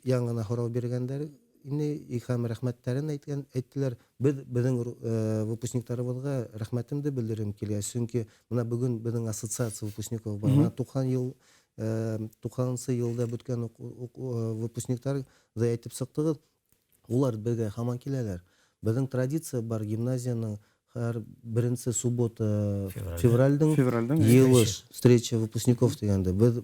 яңы ғына һорау биргәндәр ине, һәм рәхмәттәрен әйттеләр. Беҙ беҙҙең выпускниктарыбыҙға рәхмәтемде белдерем килә, сөнки мына бөгөн беҙҙең ассоциация выпускников бар. Мына туҡһан йыл, туҡһанынсы йылда бөткән выпускниктар ҙа әйтеп сыҡтығыҙ, улар беҙгә һаман киләләр. Беҙҙең традиция бар гимназияның һәр беренсе суббота Февралдә. февралдең Февралдең йыйылыш, встреча выпускников тигәндә. Беҙ,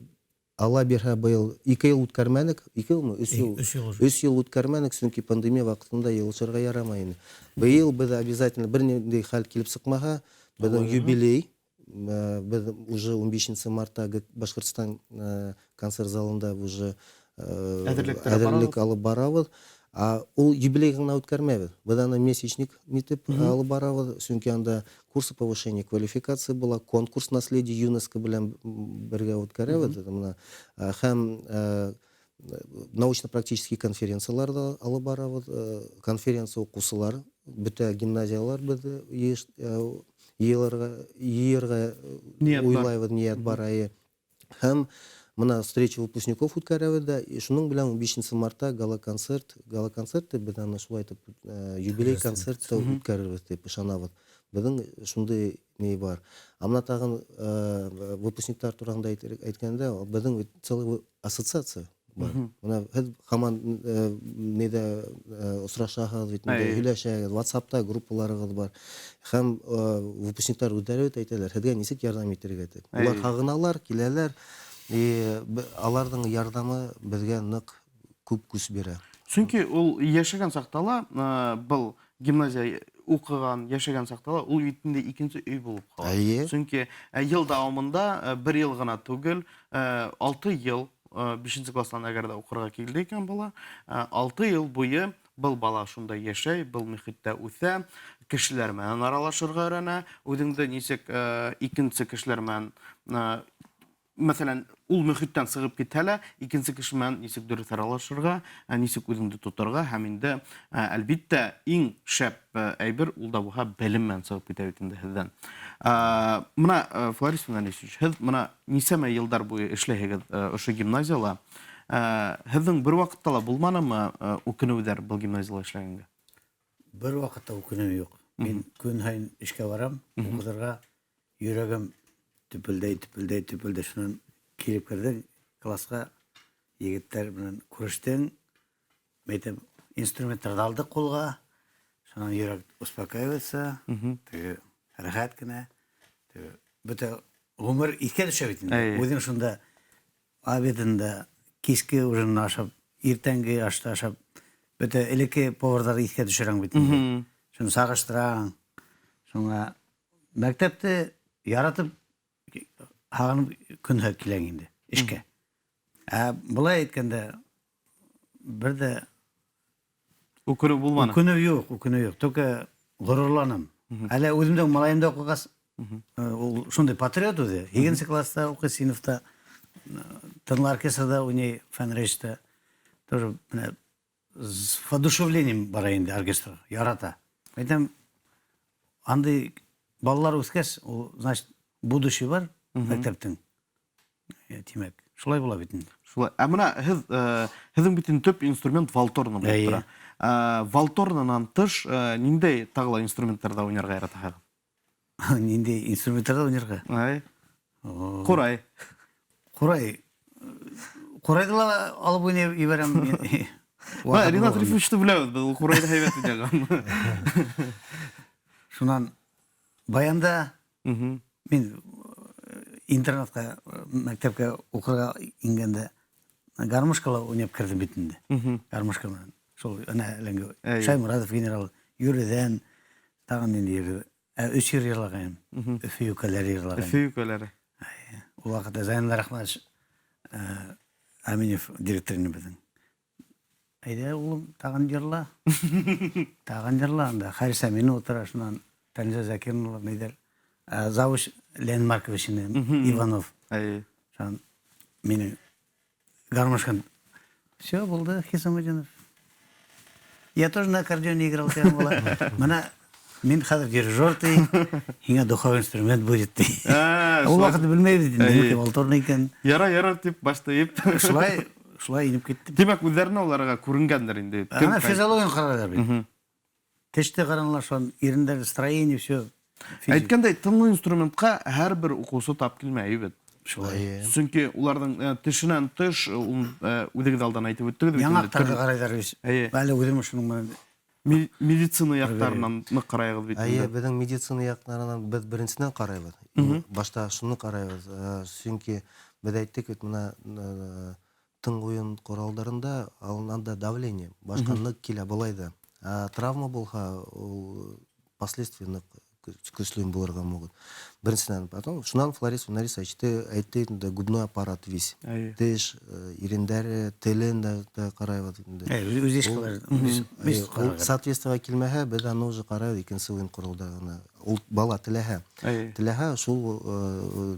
Алла бирһә, быйыл 2 йыл үткәрмәнек, 2 йылмы? 3 йыл. 3 йыл уже. 3 йыл үткәрмәнек, сөнки пандемия ваҡытында йыйылышырға ярамай ине. Быйыл беҙ обязательно бер ниндәй хәл килеп сыҡмаһа, беҙҙең юбилей, беҙ уже ун бишенсе мартта Башҡортостан концерт залында уже Әҙерлектәр әҙерлек барабыҙ. алып барабыҙ. А ул юбилей ғына үткәрмәйбеҙ. Беҙ аны месячник нитеп алып барабыҙ, сөнки анда курсы повышения квалификации була, конкурс наследие ЮНЕСКО белән бергә үткәрәбеҙ. Мына, һәм научно-практический конференциялар да алып барабыҙ. Конференция уҡыусылар, бөтә гимназиялар беҙҙе йыйырға Ниәт бар. уйлайбыҙ, ниәт бар, әйе. Һәм мына встреча выпускников үткәрәбеҙ дә, и шуның белән ун бишенсе мартта гала-концерт, гала-концерт тип беҙ аны шулай итеп, юбилей концерт та үткәрербеҙ тип ышанабыҙ. Беҙҙең шундай ни бар. А мына тағын, выпускниктар тураһында әйткәндә, беҙҙең бит целый ассоциация бар. Мына һеҙ һаман, ниҙә, осрашаһығыҙ бит, инде һөйләшәһегеҙ, WhatsApp-та группаларығыҙ бар. Һәм, выпускниктар үҙҙәре бит әйтәләр, һеҙгә нисек ярҙам итергә тип. Улар һағыналар, киләләр. И аларҙың ярҙамы беҙгә ныҡ күп көс бирә. Сөнки ул йәшәгән саҡта ла, был гимназия уҡыған, йәшәгән саҡта ла, ул бит инде икенсе өй булып ҡала. Сөнки, йыл дауамында, бер йыл ғына түгел, 6 йыл 5-нсе класстан әгәр ҙә уҡырға килде икән бала, 6 йыл буйы был бала шунда йәшәй, был мөхиттә үҫә, кешеләр менән аралашырға өйрәнә, үҙеңде нисек икенсе кешеләр менән, мәҫәлән, ул мөхиттән сығып китһә лә, икенсе кеше менән нисек дөрөҫ аралашырға, нисек үҙеңде тоторға һәм инде, әлбиттә, иң шәп әйбер ул да булһа белем менән сығып китә бит инде һеҙҙән. Мына, Фларис Финалисович, һеҙ мына нисәмә йылдар буйы эшләйһегеҙ ошо гимназияла. Һеҙҙең бер ваҡытта ла булманымы үкенеүҙәр был гимназияла эшләгәнгә? Бер ваҡытта үкенеү юҡ. Мин көн һайын эшкә барам, уҡытырға, йөрәгем төпөлдәй, төпөлдәй, төпөлдәй. Шунан килеп керҙем класҡа, егеттәр менән күрештең, әйтәм, инструменттарҙы алдыҡ ҡулға, шунан йөрәк успокаивается, теге рәхәт кенә, теге бөтә ғүмер иҫкә төшә бит инде. Үҙең шунда обедында, киске ужинны ашап, иртәнге ашты ашап, бөтә элекке поварҙарҙы иҫкә төшөрәң бит инде. Шуны сағыштыраң. Шуңа мәктәпте яратып, һағынып көн һайын киләң инде эшкә. Ә былай әйткәндә, бер дә Үкенеү булманы. Үкенеү юҡ, үкенеү юҡ. Только ғорурланам. Әле үҙемдең малайымда уҡығас, ул шундай патриот үҙе. 8-нсе класста уҡый, синыфта, тынлы оркестрда уйнай, фән-речьтә. Тоже менә с воодушевлением бара инде оркестрға, ярата. Әйтәм, андай балалар үҫкәс, ул, значит, будущий бар мәктәптең. Тимәк, шулай була бит инде. Шулай. Ә мына һеҙҙең бит инде төп инструмент валторна булып тора. Валторнанан тыш, ниндәй тағы ла инструменттарҙа уйнарға яратаһығыҙ? Ниндәй инструменттарҙа уйнарға? Ай. Ҡурай. Ҡурай. Ҡурайҙы ла алып уйнай ебәрәм. Ва, Ринат Рифовичты беләбеҙ, беҙ ул ҡурайҙы һәйбәт уйнаған. Шунан баянда мин интернатҡа, мәктәпкә уҡырға ингәндә гармошкала уйнап керҙем бит инде. Гармошка менән. Шул әнә әлеңге Шаймуратов генерал Юрийҙән тағын ниндәй йыр, өс йыр йырлағайным. Өфө йүкәләре йырлағайным. Өфө йүкәләре. Әйе. Ул ваҡытта Зайнул Рахманович, Аминев директор ине беҙҙең. Әйҙә, улым, тағын йырла. Тағын йырла анда. Харис Аминов ултыра, шунан Тәнзә Закирова ниҙәр. Завуч Леонид Маркович ине, Иванов. Шунан мине гармошкан. Все, булды, Хисамутдинов. Я тоже на аккордеоне играл, тигән була. Мына мин хәҙер дирижер ти, һиңә духовой инструмент будет ти. Ул ваҡытты белмәйбеҙ инде, валторна икән. Ярай, ярар тип башты йып. Шулай, шулай инеп китте. Тимәк, үҙҙәренә уларға күренгәндер инде. Ана Кем ҡай- физиологияны ҡарайҙар бит. Теште ҡаранылар, шунан ирендәр, строение, все. Физик. Әйткәндәй, тынлы инструментҡа һәр бер уҡыусы тап килмәй бит. Шулай. Сөнки уларҙың тешенән тыш, ул үҙегеҙ алдан әйтеп үттегеҙ бит инде, Яңаҡтарҙы төрлө ҡарайҙар бит. Әле үҙем шуның менән Медицина яҡтарынан ныҡ ҡарайығыҙ бит инде. Беҙҙең медицина яҡтарынан беҙ беренсенән ҡарайбыҙ. Башта шуны ҡарайбыҙ. Сөнки беҙ әйттек бит, мына тын уйын ҡоралдарында алынанда давление башҡа ныҡ килә былай да. Ә травма булһа, ул последствия ныҡ көслө булырға могут. Беренсенән, потом шунан Фларис Финарис әйтте инде, губной аппарат весь. Теш, ирендәре, телен дә ҡарайбыҙ инде. Үҙ эш ҡылар, үҙ Ул ҡарайбыҙ. соответствие килмәһә, беҙ аны уже ҡарайбыҙ икенсе уйын ҡоралдарына. Ул бала теләһә. Теләһә шул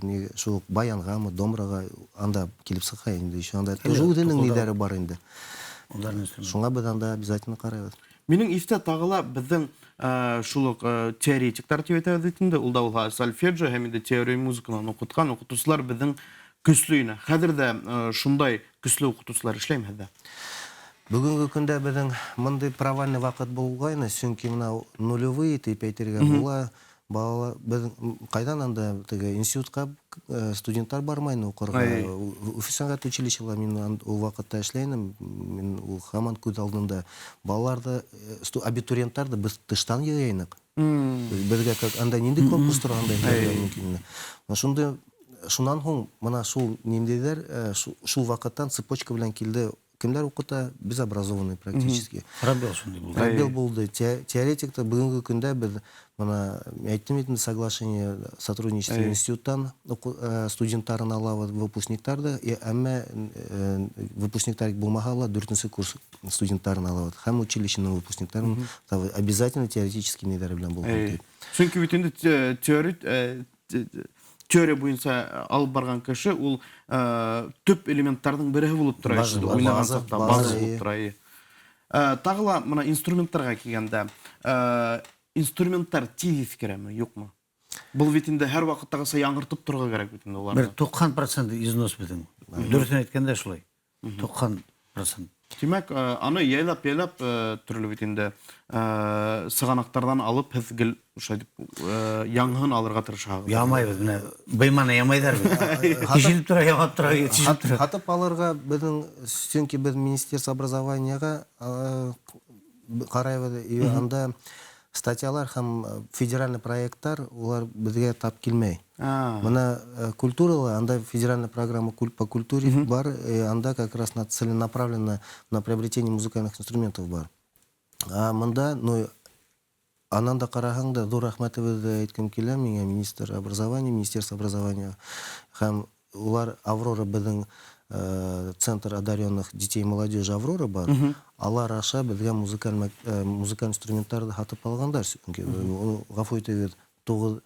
не, шул баянғамы, домраға анда килеп сыға инде. Еще анда Әле тоже үҙенең туҡылдау. ниҙәре бар инде. Уларның инструменты. Шуңа беҙ анда обязательно ҡарайбыҙ. Минең иҫтә тағы ла беҙҙең шул уҡ теоретиктар тип әйтәбеҙ бит инде, ул да булһа сольфеджио һәм инде теория музыканан уҡытҡан уҡытыусылар беҙҙең көслө ине. Хәҙер ҙә шундай көслө уҡытыусылар эшләйме һеҙҙә? Бөгөнгө көндә беҙҙең мындай провальный ваҡыт булғайны, сөнки мына нулевые тип әйтергә була. Балалар беҙ ҡайҙан анда теге институтҡа студенттар бармайны уҡырға. Өфө сәнғәт училищела мин ул ваҡытта эшләйнем, мин ул һаман күҙ алдында. Балаларҙы абитуриенттарҙы беҙ тыштан йыйайныҡ. Беҙгә как анда ниндәй конкурс торғандай мөмкин ине. Мына шундай, шунан һуң мына шул ниндәйҙәр шул ваҡыттан цепочка белән килде. Кемдәр уҡыта? Без образованный практически. Пробел шундай булды. Пробел булды. Теоретикта бөгөнгө көндә беҙ бына әйттем бит инде, соглашение сотрудничество институттан студенттарын алабыҙ, выпускниктарҙы, әммә выпускниктар булмаһа ла, дүртенсе курс студенттарын алабыҙ һәм училищеның выпускниктарын обязательно теоретический ниҙәре белән булған. Сөнки бит инде теория буйынса алып барған кеше ул төп элементтарҙың береһе булып тора. Уйнаған саҡта база булып тора. Тағы ла мына инструменттарға килгәндә, инструменттар тиҙ иҫкерәме, юҡмы? Был бит инде һәр ваҡыттағыса яңыртып торорға кәрәк бит инде уларҙы. Бер 90% износ беҙҙең. Дөрөҫөн әйткәндә шулай. 90%. Тимәк, аны яйлап-яйлап төрлө бит инде сығанаҡтарҙан алып, һеҙ гел ошолай итеп яңыһын алырға тырышаһығыҙ. Ямайбыҙ, менә быйманы ямайҙар бит. Тишелеп тора, ямап тора, тишелеп тора. Һатып алырға беҙҙең, сөнки беҙ Министерство образованияға ҡарайбыҙ, и анда статьялар һәм федеральный проекттар улар беҙгә тап килмәй. Бына культурала, анда федеральная программа по культуре бар, и анда как раз целенаправленно на приобретение музыкальных инструментов бар. А мында, ну, анан да ҡараһаң да, ҙур рәхмәтебеҙҙе әйткем килә миңә министр образования, министерство образования һәм улар Аврора беҙҙең центр одаренных детей и молодежи Аврора бар. Алар аша беҙгә музыкаль инструменттарҙы һатып алғандар. Сөнки, ғәфү итегеҙ, 9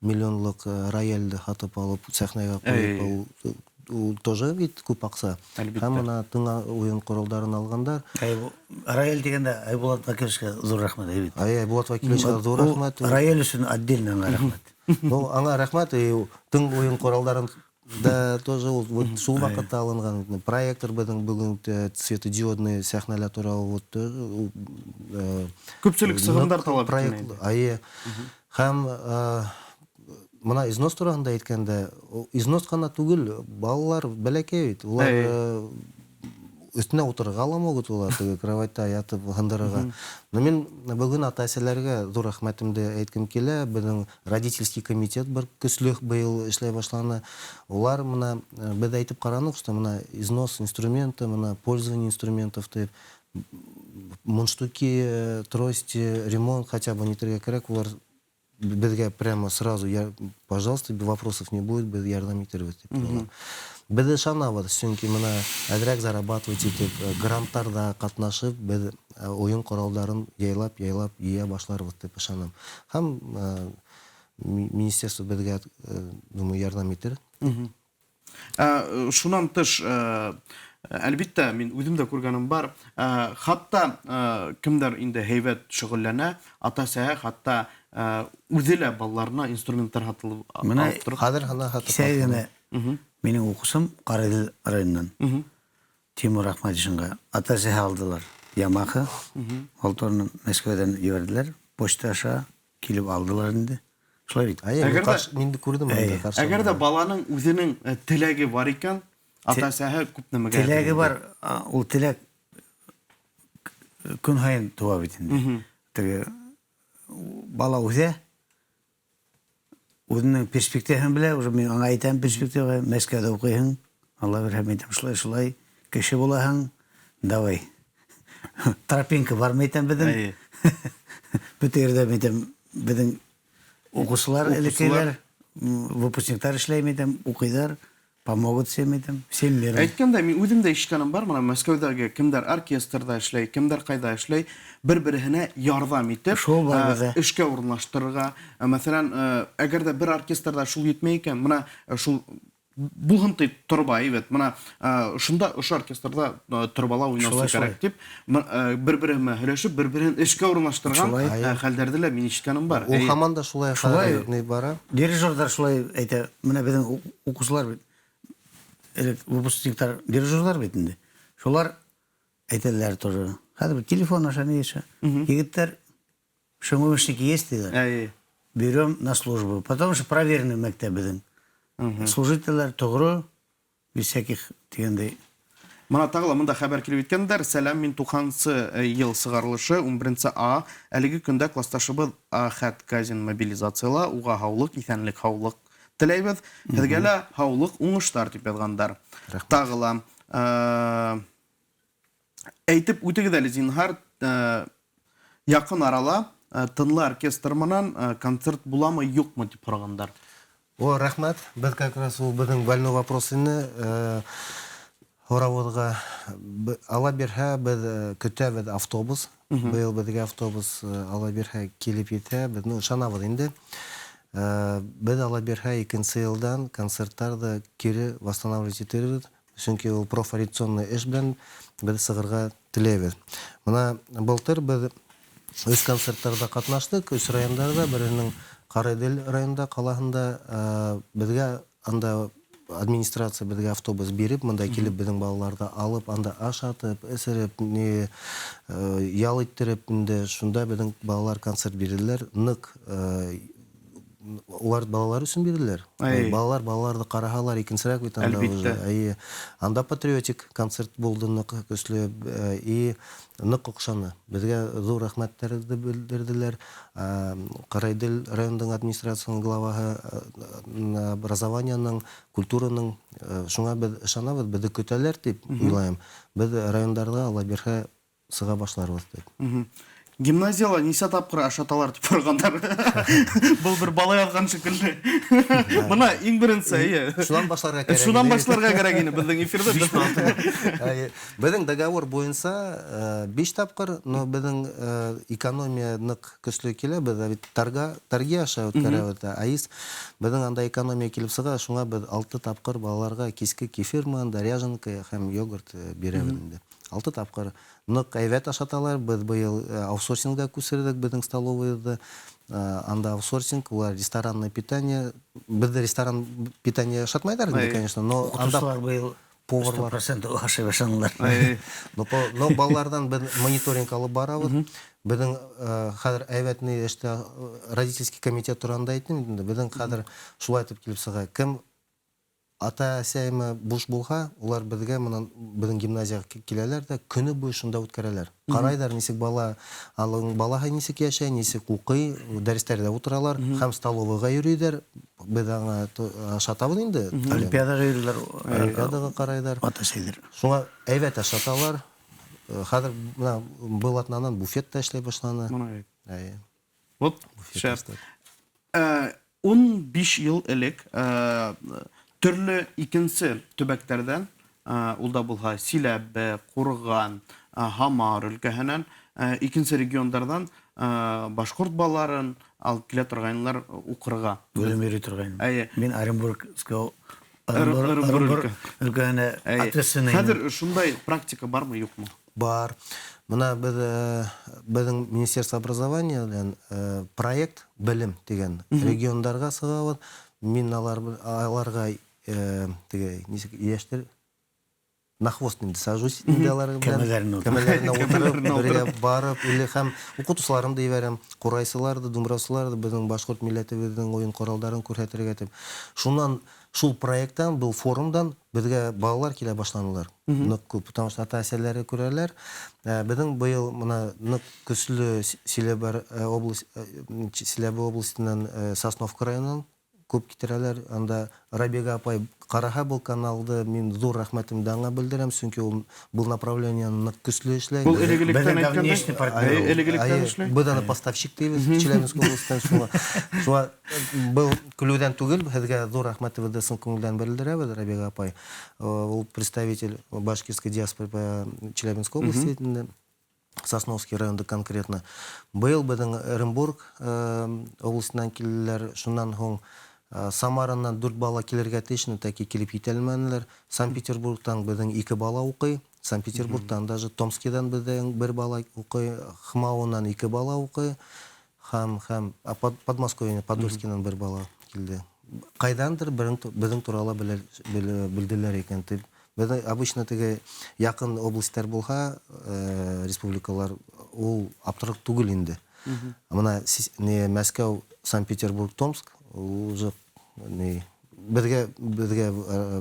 миллионлыҡ рояльде һатып алып сәхнәгә ҡуйып, ул тоже бит күп аҡса. Һәм бына тың уйын ҡоралдарын алғандар. Әй, бу рояль тигәндә Айбулат Вакиловичҡа ҙур рәхмәт, әй бит. Ай, Айбулат Вакиловичҡа ҙур рәхмәт. Рояль өсөн отдельно аңа рәхмәт. Ну, аңа рәхмәт, и тың уйын ҡоралдарын да тоже ул вот шул ваҡытта алынған проектор беҙҙең бөгөн светодиодный сәхнәләр туралы вот тоже ул, Күпселек сығымдар ныҡ талап проект, ителә инде. Айы. Һәм мына износ тураһында әйткәндә, ул износ ҡына түгел, балалар бәләкәй бит. Улар, өҫтөнә ултырырға ла могут улар, теге кроватьта ятып һындырырға. Но мин бөгөн ата-әсәләргә ҙур рәхмәтемде әйткем килә. Беҙҙең родительский комитет бер көслө быйыл эшләй башланы. Улар мына, беҙ әйтеп ҡараныҡ, что мына износ инструмента, мына пользование инструментов тип, мундштуки, трости, ремонт хотя бы нитергә кәрәк. Улар беҙгә прямо сразу, я, пожалуйста, вопросов не будет, беҙ ярҙам итербеҙ тип. Беҙ ышанабыҙ, сөнки мына әҙерәк зарабатывать итеп, гранттарҙа ҡатнашып, беҙ уйын ҡоралдарын яйлап-яйлап йыя башларбыҙ тип ышанам. Һәм министерство беҙгә, думаю, ярҙам итер. Шунан тыш, әлбиттә, мин үҙем дә күргәнем бар. Хатта кемдәр инде һәйбәт шөғөлләнә, ата-әсәһе хатта үҙе лә балаларына инструменттар һатылып Мына алып тороп. Хәҙер һана һатып Кисә алып генә минең уҡыусым Ҡариҙел районынан. Тимур Ахмадишинға ата-әсәһе алдылар. Ямаха. Алтарны Мәскәүҙән ебәрҙеләр. Почта аша килеп алдылар инде. Шулай бит. Әйе, Әгәр дә мин дә күрҙем анда Әйе. ҡаршы Әгәр дә алдылар. баланың үҙенең теләге бар икән, ата-әсәһе күп нәмәгә Теләге әҙер бар, инде. ул теләк көн һайын тыуа бит инде. Теге бала үҫә, үҙенең перспективаһын белә, уже мин аңа әйтәм перспектива, Мәскәүҙә уҡыйһың, Алла бирһә, мин әйтәм, шулай, шулай, кеше булаһың, давай. Тропинка бар, мин әйтәм, беҙҙең. Әйе. Бөтә ерҙә, мин әйтәм, беҙҙең уҡыусылар, Уҡыусылар. элеккеләр, выпускниктар эшләй, мин әйтәм, уҡыйҙар, помогут всем, мин әйтәм, всем миром. Әйткәндә, мин үҙем дә ишеткәнем бар, мына Мәскәүҙәге кемдәр оркестрҙа эшләй, кемдәр ҡайҙа эшләй, бер-береһенә ярҙам итеп, Шул бар беҙҙә. эшкә урынлаштырырға. Мәҫәлән, әгәр дә бер оркестрҙа шул етмәй икән, мына, шул булһын тип торба, әйбәт. Мына, шунда ошо оркестрҙа торбала уйнаусы Шулай, кәрәк шулай. тип, бер-береһе менән һөйләшеп, бер-береһен эшкә урынлаштырған, Шулай. хәлдәрҙе лә мин ишеткәнем бар. Ул Әйе. һаман да шулай Шулай. хәҙер ни бара. Дирижерҙар шулай әйтә. Мына беҙҙең уҡыусылар бит, элек выпускниктар дирижерҙар бит инде. Шулар әйтәләр тоже. Хәҙер бит телефон аша ни аша. Егеттәр, шымовышники есть тиҙәр. Әйе. Берем на службу. Потому что проверенный мәктәп беҙҙең. Служителдәр тоғро, без всяких тигәндәй. Мына тағы ла мында хәбәр килеп еткәндәр. Сәләм, мин туҡһансы йыл сығарылышы, ун беренсе А. Әлеге көндә классташыбыҙ Әхәт Казин мобилизацияла, уға һаулыҡ, иҫәнлек, һаулыҡ теләйбеҙ. Һеҙгә лә һаулыҡ, уңыштар тип яҙғандар. Рәхмәт. Тағы ла, Әйтеп үтегеҙ әле, зинһар, яҡын арала тынлы оркестр менән концерт буламы, юҡмы тип һорағандар. О, рәхмәт. Беҙ как раз ул беҙҙең больной вопрос ине. Һорауыбыҙға ала бирһә, беҙ көтәбеҙ автобус. Быйыл беҙгә автобус ала бирһә килеп етә, беҙ, ну, ышанабыҙ инде. Беҙ ала бирһә икенсе йылдан концерттарҙы кире восстанавливать итербеҙ. Сөнки ул профориентационный эш белән беҙ сығырға теләйбеҙ. Бына былтыр беҙ өс концерттарҙа ҡатнаштыҡ, өс райондарҙа, береһенең Ҡараиҙел районында, ҡалаһында, беҙгә анда администрация беҙгә автобус биреп, мында килеп беҙҙең балаларҙы алып, анда ашатып, эсереп, не, ял иттереп, инде шунда беҙҙең балалар концерт бирҙеләр. Ныҡ, улар балалар өсөн бирҙеләр. Балалар балаларҙы ҡараһалар, икенсерәк бит анда уже. Әйе. Анда патриотик концерт булды ныҡ көслө, и ныҡ оҡшаны. Беҙгә ҙур рәхмәттәрҙе белдерҙеләр. Ҡараиҙел районының администрацияның главаһы, образованиеның, культураның, шуңа беҙ ышанабыҙ, беҙҙе көтәләр тип уйлайым. Беҙ райондарҙа ала бирһә сыға башларбыҙ тип. Гимназияла нисә тапҡыр ашаталар тип һорағандар. Был бер бала яҙған шикелле. Бына иң беренсе, эйе. Шунан башларға кәрәк Шунан ине. башларға кәрәк ине беҙҙең эфирҙа. Биш тапҡыр. Эйе. Беҙҙең договор буйынса 5 тапҡыр, но беҙҙең экономия ныҡ көслө килә, беҙ бит торги аша үткәрәбеҙ. АИС беҙҙең анда экономия килеп сыға, шуңа беҙ 6 тапҡыр балаларға киске кефир менән ряженка һәм йогурт бирәбеҙ инде. 6 тапҡыр. Ныҡ әйбәт ашаталар. Беҙ быйыл аутсорсингга күсерҙек беҙҙең столовыйҙы. Анда аутсорсинг, улар ресторанное питание. Беҙҙе ресторан питание ашатмайҙар инде, конечно, но анда Уҡытыусылар быйыл поварлар. сто процент ашай башланылар. Но балаларҙан беҙ мониторинг алып барабыҙ. Беҙҙең хәҙер әйбәт ни эштә родительский комитет тураһында әйттем инде. Беҙҙең хәҙер шулай итеп килеп сыға. Кем ата-әсәйме буш булһа, улар беҙгә менән беҙҙең гимназияға киләләр ҙә көнө буйы шунда үткәрәләр. Ҡарайҙар, нисек бала, алың балаһы нисек йәшәй, нисек уҡый, дәрестәрҙә ултыралар, һәм столовыйға йөрөйҙәр. Беҙ аңа ашатабыҙ инде. Олимпиадаға йөрөйҙәр. Олимпиадаға ҡарайҙар. Ата-әсәйҙәр. Шуңа әйбәт ашаталар. Хәҙер бына был атнанан буфет та эшләй башланы. Бына. Әйе. Вот, Буфет шәп. эшләй. 15 йыл элек төрлө икенсе төбәктәрҙән, ул да булһа Силәбе, Ҡурған, Һамар өлкәһенән, икенсе региондарҙан башҡорт балаларын алып килә торғайнылар уҡырға. Үҙем йөрөй торғайным. Әйе. Мин Оренбургская Ырымбур Ырымбур өлкә. өлкәһенә Әйе. ответственный. Хәҙер шундай практика бармы, юҡмы? Бар. Бына беҙҙең Министерство образования белән проект белем тигән региондарға сығабыҙ. Мин аларға теге нисек йәштер на хвост инде сажусь инде алар белән. Кәмәләренә утырып. Кәмәләренә утырып, Кәмәләренә бергә утырып. барып, или һәм уҡытыусыларымды ебәрәм, ҡурайсыларҙы, думбырасыларҙы, беҙҙең башҡорт милләтебеҙҙең уйын ҡоралдарын күрһәтергә тип. Шунан шул проекттан, был форумдан беҙгә балалар килә башланылар. Ныҡ күп, потому что ата-әсәләре күрәләр. Беҙҙең быйыл бына ныҡ көслө Силәбе область Силәбе областынан Сосновка районынан күп китерәләр. Анда Рабиға апай ҡараһа был каналды, мин ҙур рәхмәтемде аңа белдерәм, сөнки ул был направлениены ныҡ көслө эшләй. Был элек-электән Беҙҙең әйткәндәй? давнишний партнер. Әйе, элек-электән Әйе, эшләй. беҙ аны поставщик тибеҙ, Челябинск областынан. Шуңа был көлөүҙән түгел, һеҙгә ҙур рәхмәтебеҙҙе ысын күңелдән белдерәбеҙ, Рабиға апай. Ул представитель башкирской диаспоры по Челябинской области, инде Сосновский районда конкретно. Быйыл беҙҙең Оренбург областынан килделәр, шунан һуң Самаранан 4 бала килергә тейеш, но таки килеп етә алманылар. Санкт-Петербургтан беҙҙең 2 бала уҡый. Санкт-Петербургтан даже Томскидан беҙҙең 1 бала уҡый, Хмаунан 2 бала уҡый. Һәм, а, Подмосковье, Подольскинан 1 бала килде. Ҡайҙандыр беҙҙең турала белделәр икән тип. Беҙҙең обычно теге яҡын областар булһа, республикалар, ул аптырыҡ түгел инде. Бына не Мәскәү, Санкт-Петербург, Томск, ул уже не беҙгә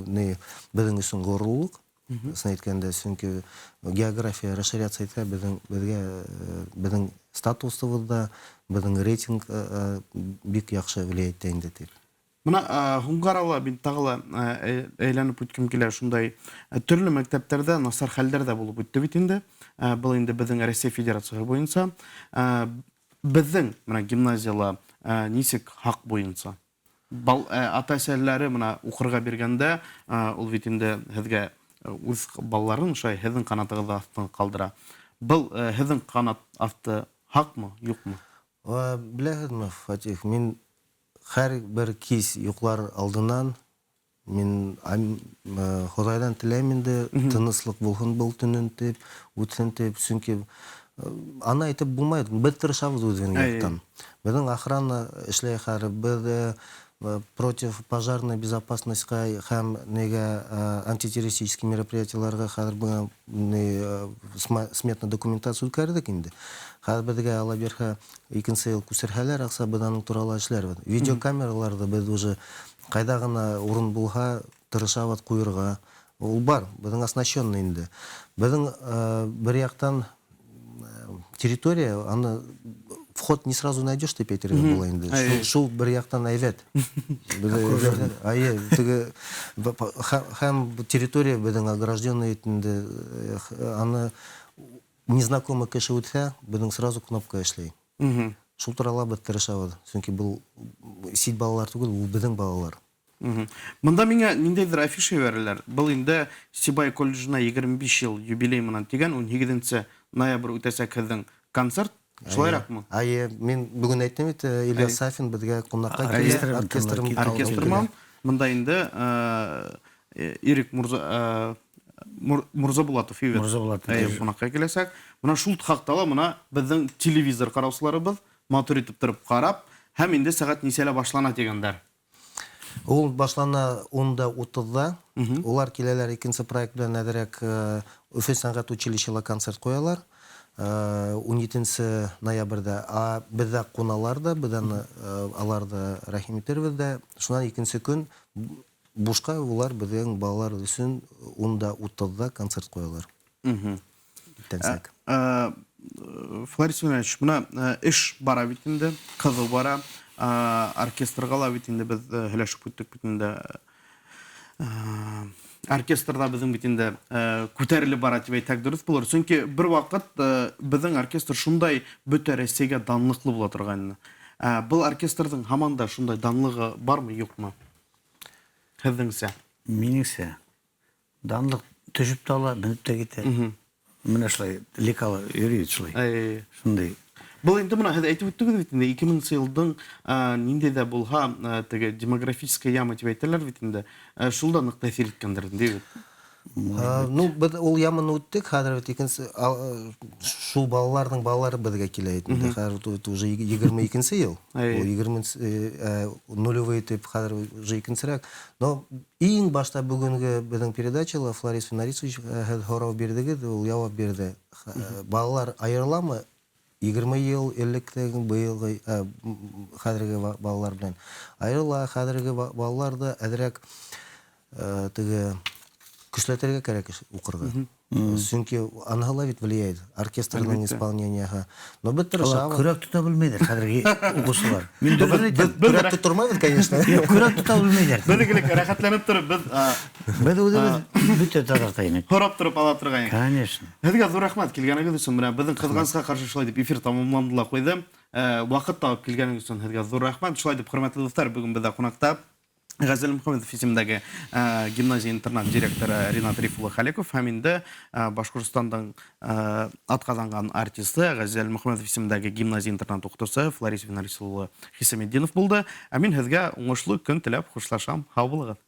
не беҙҙең өсөн ғорурлыҡ. Сын әйткәндә, сөнки география расширяться итә, беҙгә беҙҙең статусыбыҙ да, беҙҙең рейтинг бик яҡшы влиять итә инде тип. Бына һуңғы арала мин тағы ла әйләнеп үткем килә, шундай төрлө мәктәптәрҙә насар хәлдәр ҙә булып үтте бит инде. Был инде беҙҙең Рәсәй Федерацияһы буйынса. Беҙҙең бына гимназияла нисек һаҡ буйынса? Ата-әсәләре бына уҡырға биргәндә, ул бит инде һеҙгә үҙ балаларын шулай һеҙҙең ҡанатығыҙ аҫтына ҡалдыра. Был һеҙҙең ҡанат аҫты һаҡмы, юҡмы? Беләһеҙме, Фатих, мин һәр бер кис йоҡлар алдынан мин Хоҙайҙан теләйем инде, тыныслыҡ булһын был төнөн тип, үтһен тип, сөнки аны әйтеп булмай, беҙ тырышабыҙ үҙебеҙҙең яҡтан. Беҙҙең охрана эшләй хәҙер, беҙ против пожарной безопасностьҡа һәм нигә антитеррористический мероприятияларға хәҙер бына сметная документация үткәрҙек инде. Хәҙер беҙгә ала бирһә икенсе йыл күсерһәләр аҡса, беҙ аның турала эшләрбеҙ. Видеокамераларҙы беҙ уже ҡайҙа ғына урын булһа тырышабыҙ ҡуйырға. Ул бар, беҙҙең оснащенный инде. Беҙҙең бер яҡтан территория, аны вход не сразу найдешь, тип әйтергә була инде. Шул бер яҡтан әйбәт. Әйе, теге һәм территория беҙҙең огражденный инде, аны незнакомый кеше үтһә, беҙҙең сразу кнопка эшләй. Шул турала беҙ тырышабыҙ, сөнки был сит балалар түгел, ул беҙҙең балалар. Бында миңә ниндәйҙер афиша ебәрәләр. Был инде Сибай колледжына 25 йыл юбилей менән тигән 18 ноябрь үтәсәк һеҙҙең концерт. Шулайыраҡмы? Әйе, мин бөгөн әйттем бит, Ильяс Сафин беҙгә ҡунаҡҡа килә, оркестр Оркестр менән. Бында инде Ирек Мурза Булатов, Ивет. Мурза Булатов. Әйе, ҡунаҡҡа киләсәк. Бына шул хаҡта ла бына беҙҙең телевизор ҡараусыларыбыҙ матур итеп тороп ҡарап, һәм инде сәғәт нисәлә башлана тигәндәр. Ул башлана унда утыҙҙа. Улар киләләр икенсе проект белән әҙерәк, Өфө сәнғәт училищела концерт ҡуялар. 17 ноябрҙә. А беҙҙә ҡуналар ҙа, беҙ аны, аларҙы рәхим итербеҙ ҙә. Шунан икенсе көн бушҡа улар беҙҙең балалар өсөн унда утыҙҙа концерт ҡуялар. Иртәнсәк. Фларис Иванович, бына эш бара бит инде, ҡыҙыу бара. Оркестрға ла бит инде беҙ һөйләшеп үттек бит инде. Оркестрҙа беҙҙең бит инде күтәрелеп бара тип әйтһәк дөрөҫ булыр. Сөнки бер ваҡыт беҙҙең оркестр шундай бөтә Рәсәйгә данлыҡлы була торғайны. Был оркестрҙың һаман да шундай данлығы бармы, юҡмы? Һеҙҙеңсә? Минеңсә, данлыҡ төшөп тә ала, менеп тә китә. Менә шулай лекала йөрөй шулай. Шундай. Был инде бына һеҙ әйтеп үттегеҙ бит инде, ике меңенсе йылдың, ниндәй ҙә булһа, теге демографическая яма тип әйтәләр бит инде, шул да ныҡ тәьҫир иткәндер инде, бит. Беҙ ул яманы үттек, хәҙер бит икенсе, шул балаларҙың балалары беҙгә килә инде. Хәҙер бит уже егерме икенсе йыл. Ул егерменсе, нулевые тип хәҙер уже икенсерәк. Но иң башта бөгөнгө беҙҙең передачала Фларис Финарисович, һеҙ һорау бирҙегеҙ, ул яуап бирҙе. Балалар айырыламы? Егерме йыл электәге быйылғы, хәҙерге балалар белән айырыла. Хәҙерге балалар да әҙерәк, теге көсләтергә кәрәк уҡырға. Сөнки аныһы ла бит влияет оркестрның исполнениеһы. Но беҙ тырышабыҙ. Алар көрәк тота белмәйҙәр хәҙерге уҡыусылар. Мин дөрөҫ әйтәм. Беҙ көрәк тотормайбыҙ, конечно. Юҡ, көрәк тота белмәйҙәр. Беҙ элек рәхәтләнеп тороп, беҙ, Беҙ үҙебеҙ бөтә таҙарта инек. Һорап тороп ала торғайныҡ. Конечно. Һеҙгә ҙур рәхмәт килгәнегеҙ өсөн. Бына беҙҙең ҡыҙғанысҡа ҡаршы шулай тип эфир тамамланды ла ҡуйҙы. Ваҡыт табып килгәнегеҙ өсөн һеҙгә ҙур рәхмәт. Шулай тип, хөрмәтле дуҫтар, бөгөн беҙҙә ҡунаҡта Ғәзәл Мөхәммәтов исемендәге, гимназия-интернат директоры Ринат Риф улы Хәлеков һәм инде, Башҡортостандың, атҡаҙанған артисты Ғәзәл Мөхәммәтов исемендәге гимназия-интернат уҡытыусы Фларис Винарис улы Хисаметдинов булды. Ә мин һеҙгә уңышлы көн теләп хушлашам. Һау булығыҙ.